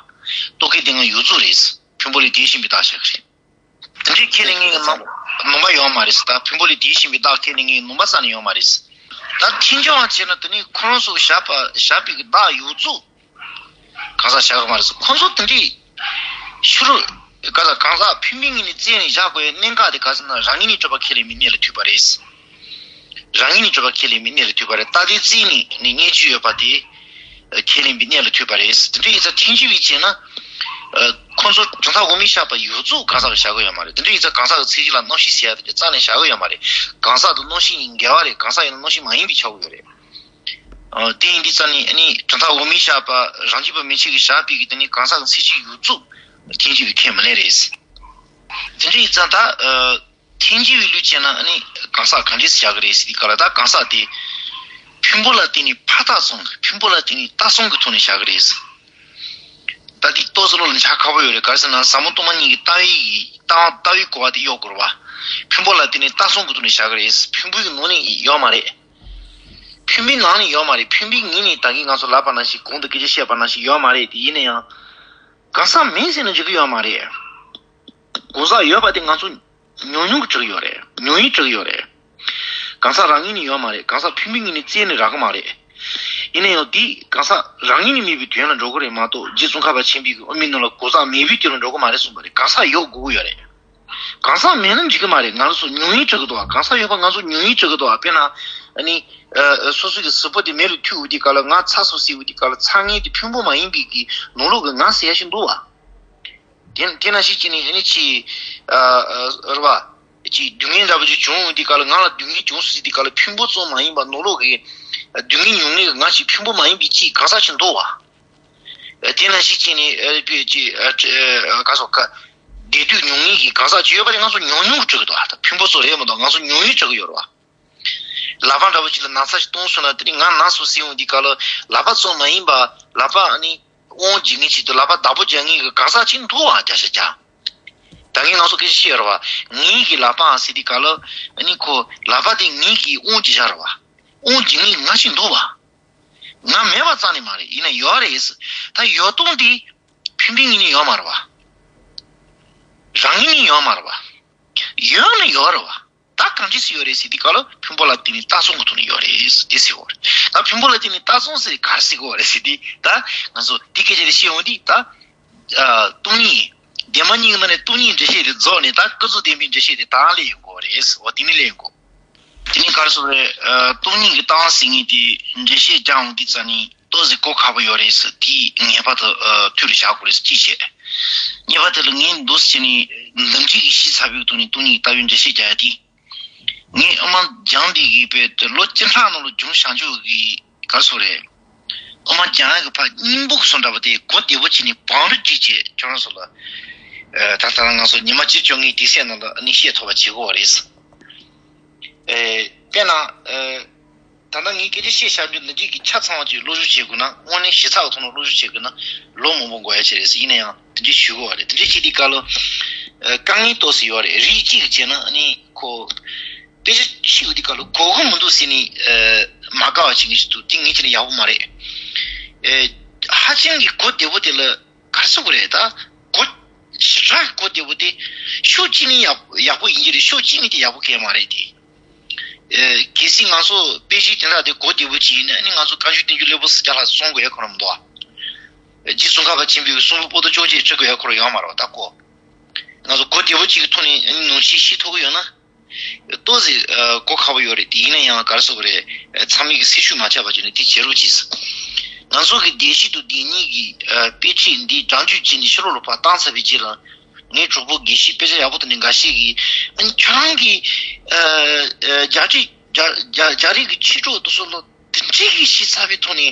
རྟོག་གེ་དེ་ང་ཡོངས་རྫོགས་རེད། ཕུང་པོ་ལས་འདས་ཤིང་པའི་བདག་བཞག་གི་རེད། དེ་འདྲའི་ཁས་ལེན་མཁན་གྱི་ནང་ནུས་པ་ཡོད་མ་རེད། ད་ཕུང་པོ་ལས་འདས་ཤིང་པའི་བདག་ཁས་ལེན་མཁན་གྱི་ནུས་པ་རྩ་ནས་ཡོད་མ་རེད། ད་ཐལ་འགྱུར་བ་བྱས་ན་དེ་ནི་ཁོ་རང་ཚོ་བཞག་པ་བཞག་པའི་གི་བདག་ཡོངས་རྫོགས་གང་ཟག་བཞག་གི་མ་རེད། ཁོ་ཚོ་དེ་འདྲའི་ཕྱི་རོལ་གང་ཟག་གང་ཟག་ཕུང་པོའི་ངོས་ནས་བཙལ་ནས་བཞག་དགོས་པའི་གནད་འགག་དེ་ག་ཟེར་ན། རང་ངོས་ནས་གྲུབ་པ་ཁས་ལེན་པའི་གནས་ལ་ཐུག་པ་རེད། རང་ངོས་ནས་གྲུབ་པ་ཁས་ལེན་པའི་གནས་ལ་ཐུག་པ་རེད། ད་དེ་བཙལ་ནས་ནི་རྙེད་རྒྱུ་ཡོད་པ་དེ་ཁས་ལེན་པའི་གནས་ལ་ཐུག་པ་རེད། དེ་འདྲ་ཡིན་ཙང་ཐལ་འགྱུར་བས་བྱས་ན། ཁོ་ཚོ་གྲུབ་མཐའ་དབུ་མའི་བཞག་པ་ཡོངས་རྫོགས་གང་ཟག་གིས་བཞག་གི་ཡོད་མ་རེད། དེ་འདྲ་ཡིན་ཙང་གང་ཟག་གི་མཚན་གཞི་ལ་རྣམ་ཤེས་ཟེར་ཡ་དེ་རྩ་ནས་བཞག་གི་ཡོད་མ་རེད། གང་ཟག་དང་རྣམ་ཤེས་གཉིས་འགལ་བ་རེད། གང་ཟག་ཡིན་ན་རྣམ་ཤེས་མ་ཡིན་པས་ཁྱབ་ཀྱི་ཡོད་རེད། དེ་ཡིན་དུས་ཙང་ནི་ནི་གྲུབ་མཐའ་དབུ་མའི་བཞག་པ་རང་རྒྱུད་པ་མན་ཆད་ཀྱིས་བཞག་པའི་གི་དེ་ནི་གང་ཟག་གི་མཚན་གཞི་ཡོངས་རྫོགས་ཐལ་འགྱུར་བས་ཁས་མི་ལེན་རེད། དེ་འདྲ་ཡིན་ཙང་ད། ཐལ་འགྱུར་བའི་ལུགས་བྱས་ན་ནི་གང་ཟག་ག་འདྲས་སེ་བཞག་གི་རེད་ཟེར་དུས་སྐབས་ལ། ད་གང་ཟག་དེ་ཕུང་པོ་ལ་བརྟེན་ནས་ཕར་ལྟ་ཚུལ། ཕུང་པོ་ལ་བརྟེན་ནས་ལྟ་ཚུལ་གྱི་ཐོག་ནས་བཞག་གི་རེད། ད་དེ་ཏོག་ཙམ་བློ་ལ་འཇགས་ཁག་པོ་ཡོད་རེད། ག་རེ་ཟེར་ན་ཟབ་མོ་སྟོང་པ་ཉིད་ཀྱི་ལྟ་བའི་ལྟ་ལྟ་བའི་གོ་བ་དེ་གཡོག་དགོས་རེད་བ། ཕུང་པོ་ལ་བརྟེན་ནས་ལྟ་ཚུལ་གྱི་ཐོག་ནས་བཞག་གི་རེད། ཕུང་པོའི་ནང་ནས་ཡོད་མ་རེད། ཕུང་པོའི་ནང་ནས་ཡོད་མ་རེད། ཕུང་པོའི་ངོས་ནས་ད་གིན་ང་ཚོ་ལབ་པ་ནང་བཞིན་གོང་དུ་སྐད་ཆ་བཤད་པ་ནང་བཞིན་ཡོད་མ་རེད། དེ་ཡིན་ན་ཡང་གང་ཟག་མིན་ཟེར་ན་འགྲིག་གི་ཡོད་མ་རེད། གང་ཟག་ཡོད་པ་དེ་ང་ཚོ་ཉུང་ཉུང་གིས་གྲུབ་ཡོད་རེད། ཉུང་ཉུང་གིས་གྲུབ་ཡོད་རེད། གང་ཟག་རང་ངོས་ནས་ཡོད་མ་རེད། གང་ཟག་ཕུང་པོའི་ངོས་ནས་བཙལ་ནས་རག་གི་མ་རེད། ཡིན་ན་ཡང་དེ་གང་ཟག་རང་ངོས་ནས་མེད་པའི་དོན་ལ་འགྲོ་གི་རེད་མ་གཏོགས། རྗེ་ཙོང་ཁ་པ་ཆེན་པོའི་གི་དབུ་མའི་ནང་ལ་གང་ཟག་མེད་པའི་དོན་ལ་འགྲོ་གི་མ་རེད་གསུངས་པ་རེད། གང་ཟག་ཡོད་དགོས་ཀྱི་ཡོད་རེད། གང་ཟག་མེད་ན་འགྲིག་གི་མ་རེད། ང་ཚོ་ཉུང་ཉུང་ཆགས་ཀྱི་འདུག་བ། གང་ཟག་ཡོད་པ་ང་ཚོ་ཉུང་ཉུང་ཆགས་ཀྱི་འདུག་བ། དཔེར་ན་ཨ་ནི་ཨ་ཨ་སོ་སོ་གི་གཟུགས་པོ་དེ་མེ་ལ་འཐུལ་འོང་དུས་སྐབས་ལ། ང་ཚ་སོ་ཟེར་འོང་དུས་སྐབས་ལ། ཚ་ངན་དེ་ཕུང་པོ་མ་ཡིན་པའི་གི་ནང་ལོགས་གི་ང་ཟེར་ཡ་ཞིག་འདུག་བ། དེ་དེ་ནང་བཞིན་བྱས་ནས་ཨ་ནི་ཅིག་ཨ་ཨ་རེད་བ། ཅིག་སྡུག་བསྔལ་འདྲ་པོ་ཅིག་བྱུང་འོང་དུས་སྐབས་ལ། ང་ལ་སྡུག་བསྔལ་བྱུང་སོང་ཟེར་དུས་སྐབས་ལ། ཕུང་པོ་ཙམ་མ་ཡིན་པ་ནང་ལོགས་ཀྱི་སྡུག་བསྔལ་མྱོང་མཁན་གྱི་ང་ཞིག་ཕུང་པོ་མ་ཡིན་པའི་ཅིག་གང་ཟག་ཅིག་འདུག་བ། ཨ་དེ་ནང་བཞིན་བྱས་ནས་ཨ་དཔེ་ཅིག་ཨ་ཨ་ག་སོགས་ཀ་བདེ་སྡུག་མྱོང་མཁན་གྱི་གང་ཟག་ཅིག་ཡོད་པ་རེད། ང་ཚོ་ཉུང་ཉུང་གི་སྤྲོད་ཀྱི་འདུག་བ། ད་ཕུང་པོ་ཚོ་རེད་མ་གཏོགས། ང་ཚོ་ཉུང་ཉུང་སྤྲོད་ཀྱི་ཡོད་རེད་བ། ལག་པ་འདྲ་པོ་ཅིག་ལ་ན་ཚ་ཞིག་བཏང་སོང་ན། དེ་ནི་ང་ན་སོང་ཟེར་འོང་དུས་སྐབས་ལ། ལག་པ་ཙམ་མ་ཡིན་པ། ལག་པ་ཨ་ནི་དབང་བྱེད་མཁན་ཞིག་འདུག་ལག་པ་བདག་པོ་རྒྱག་མཁན་གྱི་གང་ཟག་ཅིག་འདུག་བ། བརྒྱ་ཆ་བརྒྱ། ད་གིན་ང་ཚོ་སྐད་ཆ་བཤད་ཡོད་རེད་བ། ངའི་གི་ལག་པའམ་ཟེར་དུས་སྐབས་ལ། ཨ་ནི་ཁོ་ལག་པ་དེ་ངའི་གི་དབང་བྱེད་བྱ་རེད་བ། དབང་བྱེད་མཁན་ང་ཞིག་འདུག་བ། ང་མེད་པ་རྩ་ནས་མ་རེད། ཡིན་ན་ཡོད་རེད། ད་ཡོད་སྟངས་དེ་ཕུང་པོའི་ངོས་ནས་ཡོད་མ་རེད་བ། རང་ངོས་ནས་ཡོད་མ་རེད་བ། ཡོད་ན་ཡོད་རེད་བ། ད་གང་འདྲ་སེ་ཡོད་རེད་ཟེར་དུས་སྐབས་ལ། ཕུང་པོ་ལ་བརྟེན་ནས་ལྟ་སོང་གི་ཐོག་ནས་ཡོད་རེད་ཟེར་དེ་ཟེར་བ་རེད། ད་ཕུང་པོ་ལ་བརྟེན་ནས་ལྟ་སོང་ཟེར་ག་རེ་ཟེར་གི་ཡོད་རེད་ཟེར་དུས། ད་ང་ཚོ་དེ་སྐད་ཆ་དེ་བཤད་འོང་དུས། ད་ཨ་སྟོང་ཉིད། བདེན་པ་གཉིས་ཀྱི་ནང་ནས་སྟོང་ཉིད་འགྲེལ་བཤད་དེ་རྫོགས་ནས། ད་ཀུན་རྫོབ་བདེན་པའི་འགྲེལ་བཤད་དེ་ད་སླེབས་ཡོང་གི་ཡོད་རེད། འོ་དེ་ནས་སླེབས་ཡོང་གི། དེ་ནས་ག་རེ་ཟེར་རེད། ཨ་སྟོང་ཉིད་ཀྱི་ལྟ་བ་ཟེར་མཁན་དེ་འགྲེལ་བཤད་རྒྱག་འོང་དུས་ཙམ་ནས་ཏོག་ཙམ་གོ་ཁག་པོ་ཡོད་རེད་ཟེར། དེ་ངེས་པར་དུ་ཨ་ཐུགས་ལ་བཞག་དགོས་རེད་ཟེར་གཅིག་བྱས། གཉིས་པ་དེ་ལ་ངས་འདུག་སེ་བྱས་ནས་འདུམ་འགྲིག་གི་ཤེས་ཚར་བའི་ཐོག་ནས་སྟོང་ཉིད་ཀྱི་ལྟ་བའི་འགྲེལ་བཤད་རྒྱག་ཡ་དེ། ངས་དབུ་མ་སྦྱངས་པའི་གི་དཔེ་དེ་ལོ་བཅུ་ཕྲག་ནང་ལ་སྦྱོང་བྱང་ཆུབ་ཀྱི་ག་རེ་ཟེར་རེད། དབུ་མ་སྦྱང་ཡ་གི་ཕར་སྙིང་པོ་གི་བཟོ་འདྲ་པོ་དེ་གོ་བདེ་པོ་བྱས་ནས་བང་རིམ་གཅིག་བྱས། ཁྱོད་རང་ཚོ་ལ་ཨ་ད་ལྟ་ང་ཚོ་ཉི་མ་བཅུ་བཅོ་ལྔའི་དུས་ཚོད་ནང་ལ་ཨ་ནི་བཤད་ཐུབ་པ་བྱེད་དགོས་པ་རེད། ཨེ་དཔེར་ན་ཨེ་ད་ལྟ་ངས་སྐད་ཆ་བཤད་བཞག་རྒྱུ་འདི་འདྲའི་གི་ཆ་ཚང་བ་ཅིག་བློ་སྦྱོང་བྱེད་དགོས་ན། དངོས་གནས་ཞིབ་ཚགས་ཀྱི་ཐོག་ནས་བློ་སྦྱོང་བྱེད་དགོས་ན་ལོ་མང་པོ་འགོར་ཡ་ཅིག་རེད་ཟེར། ཡིན་ན་ཡང་དེ་འདྲའི་བྱེད་དགོས་པ་རེད། དེ་འདྲའི་བྱེད་དུས་སྐབས་ལ་ཨེ་དཀའ་ངལ་ཏོག་ཙམ་ཡོད་རེད། རིགས་གཅིག་གིས་བྱས་ན་ཨ་ནི་ཁོ་དཔེ་ཆ་བཤད་ཡོང་དུས་སྐབས་ལ་གོ་གི་མི་འདུག་ཟེར་ནས་ཨེ་མ་དགའ་བ་བྱེད་མཁན་ཞིག་འདུག་དེ་ངས་བྱས་ན་ཡག་པོ་མ་རེད། ཨེ་ཧ་ཅང་གི་གོ་བདེ་པོ་དེ་ལ་ག་རེ་ཟེར་དགོས་རེད། ད་གོ་ཞེ་དྲག་གི་གོ་བདེ་པོ་དེ་ཕྱོགས་གཅིག་ནས་ཡག་ཡག་པོ་ཡིན་གྱི་རེད། ཕྱོགས་གཅིག་ནས་དེ་ཡག་པོ་གང་ཡང་མ་རེད་དེ། ཨེ་གལ་སྲིད་ང་ཚོ་དཔེ་གཞི་དེ་འདྲ་དེ་གོ་བདེ་པོ་ཅིག་ཡིན་ན། ཨ་ནི་ང་ཚོ་བཀའ་བརྒྱུད་བསྟན་བཅོས་ཀླད་པ་སུམ་བརྒྱ་ལྷག་གསུང་དགོས་ཡ་ཁོ་རང་མི་འདུག་ཨ། རྗེ་ཙོང་ཁ་པ་ཆེན་པོའི་གསུང་འབུམ་པོ་ཏི་བཅོ་བརྒྱད་བྲི་དགོས་ཡ་ཁོ་རང་ཡོད་མ་རེད་བ། ད་གོ་ང་ཚོ་གོ་བདེ་པོ་ཅིག་གི་ཐོག་ནས་ཨ་ནི་ནང་བཞིན་ཤེས་ཐུབ་ཀྱི་ཡོད་ན། ཏོག་ཙམ་ཨ་གོ་ཁག་པོ་ཡོད་རེད། དེ་ཡིན་ན་ཡང་ག་རེ་ཟེར་དགོས་རེད། ཨ་ཚང་མས་ཀྱི་སེམས་ཤུགས་མ་ཆག་པ་བྱས་ནས་དེ་བྱེད་རོགས་གྱིས། ང་ཚོ་གི་བདེ་གཤེགས་དང་བདེན་གཉིས་ཀྱི་ཨ་དཔེ་ཁྲིད་འདི་སྒྲ་འཇུག་བྱས་ནས་ཕྱི་ལོགས་ལ་ཕར་བཏང་ཚར་བའི་རྗེས་ལ། ངའི་གྲོགས་པོ་དགེ་བཤེས་དཔེ་ཆ་ཡག་པོ་དེ་འདྲ་འགའ་ཤས་ཀྱིས། ཨ་ནི་ཁྱོད་རང་གིས་ཨ་ཨ་རྒྱ་རིགས་རྒྱ་རྒྱ་རྒྱ་རིགས་ཀྱི་ཆོས་གྲོགས་དེ་ཚོ་ལ་དེ་འདྲའི་གི་ཤེས་ཚར་བའི་ཐོག་ནས།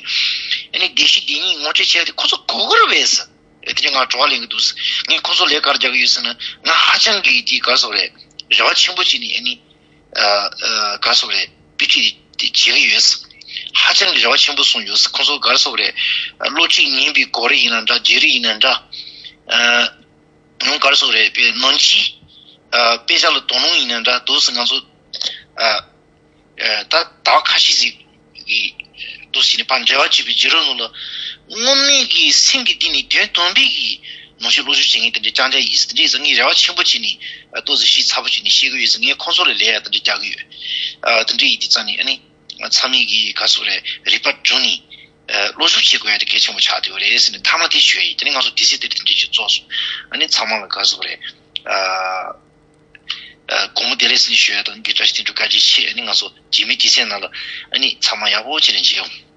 ཨ་ནི་བདེ་གཤེགས་བདེན་གཉིས་ངོ་སྤྲོད་བྱས་ཏེ་ཁོ་ཚོ་གོ་གི་རེད་པས། ཨེ་དེ་ནས་ང་དྲི་བ་ལེན་གི་འདུག་ངས་ཁོ་ཚོ་ལ་ག་རེ་རྒྱག་གི་ཡོད་ཟེར་ན། ང་ཧ་ཅང་གི་དེ་ག་རེ་ཟེར་དགོས་རེད། རེ་བ་ཆེན་པོ་བྱས་ནས་ཨ་ནི་ཨ་ཨ་ག་རེ་ཟེར་དགོས་རེད། དཔེ་ཁྲིད་དེ་བྱེད་ཀྱི་ཡོད། ཧ་ཅང་གི་རེ་བ་ཆེན་པོ་བཟུང་ཡོད། ཁོ་ཚོ་ག་རེ་ཟེར་དགོས་རེད། སློབ་ཁྲིད་ཉན་པའི་གོ་རིམ་ཡིན་ན་འདྲ། བརྗེ་རིམ་ཡིན་ན་འདྲ། ཨ་ཡང་ག་རེ་ཟེར་དགོས་རེད། དཔེ་ནང་གི་ཨ་དཔེ་ཆ་ལ་དོ་སྣང་ཡིན་ན་འདྲ། འདུག་སེ་ང་ཚོ་ཨ། ཨ་ད་ཟླ་བ་ཁ་ཤས་ཤིག་གི་འདུག་སེ་ནས་ཕར་འབྲེལ་བ་བྱེད་པའི་བརྒྱུད་རིམ་ནང་ལ། དངོས་གནས་ཀྱི་སེམས་ཀྱི་གཏིང་ནས་དོན་དམ་པའི་གི་ནང་བཞིན་བློ་སྦྱོང་བྱེད་མཁན་དེ་འདྲའི་རྐྱང་རྐྱང་ཡིན་ཟེར། དེ་འདྲ་ཡིན་ཙང་ངས་རེ་བ་ཆེན་པོ་བྱས་ནས་ཨ་ཏོག་ཙམ་ཤེས་ཚར་པོ་བྱས་ནས་བཤད་གི་ཡོད་ཟེར། ངས་ཁོང་ཚོ་ལ་ལན་ཡང་དེ་འདྲ་རྒྱག་གི་ཡོད། ཨ་དེ་འདྲ་ཡིན་དུས་ཙང་ནས་ཨ་ནི་ཚང་མས་ཀྱི་ག་རེ་ཟེར་དགོས་རེད། རིག་པ་བསྒྲིམས་ནས་ཨ་བློ་སྦྱོང་བྱེད་དགོས་ཡ་དེ་གལ་ཆེན་པོ་ཆགས་བསྡད་ཡོད་རེད་ཟེར་ནས་མཐའ་མ་དེ་ཞུ་ཡ་ཡིན། དེ་ནས་ང་ཚོ་དུས་ཚོད་དེ་དེ་འདྲ་ཞིག་རྫོགས་སོང་། ཨ་ནི་ཚང་མ་ལ་ག་རེ་ཟེར་དགོས་རེད། ཨ། ཨ་དགོང་མོ་བདེ་ལེགས་ཟེར་ནས་ཞུ་ཡ་དང་། གུས་བཀུར་བཀའ་དྲིན་ཆེ། ཨ་ནི་ང་ཚོ་རྗེས་མའི་དུས་ཚོད་ནང་ལ་ཨ་ནི་ཚང་མ་ཡག་པོ་བྱས་ནས་མཇལ་ཡོང་།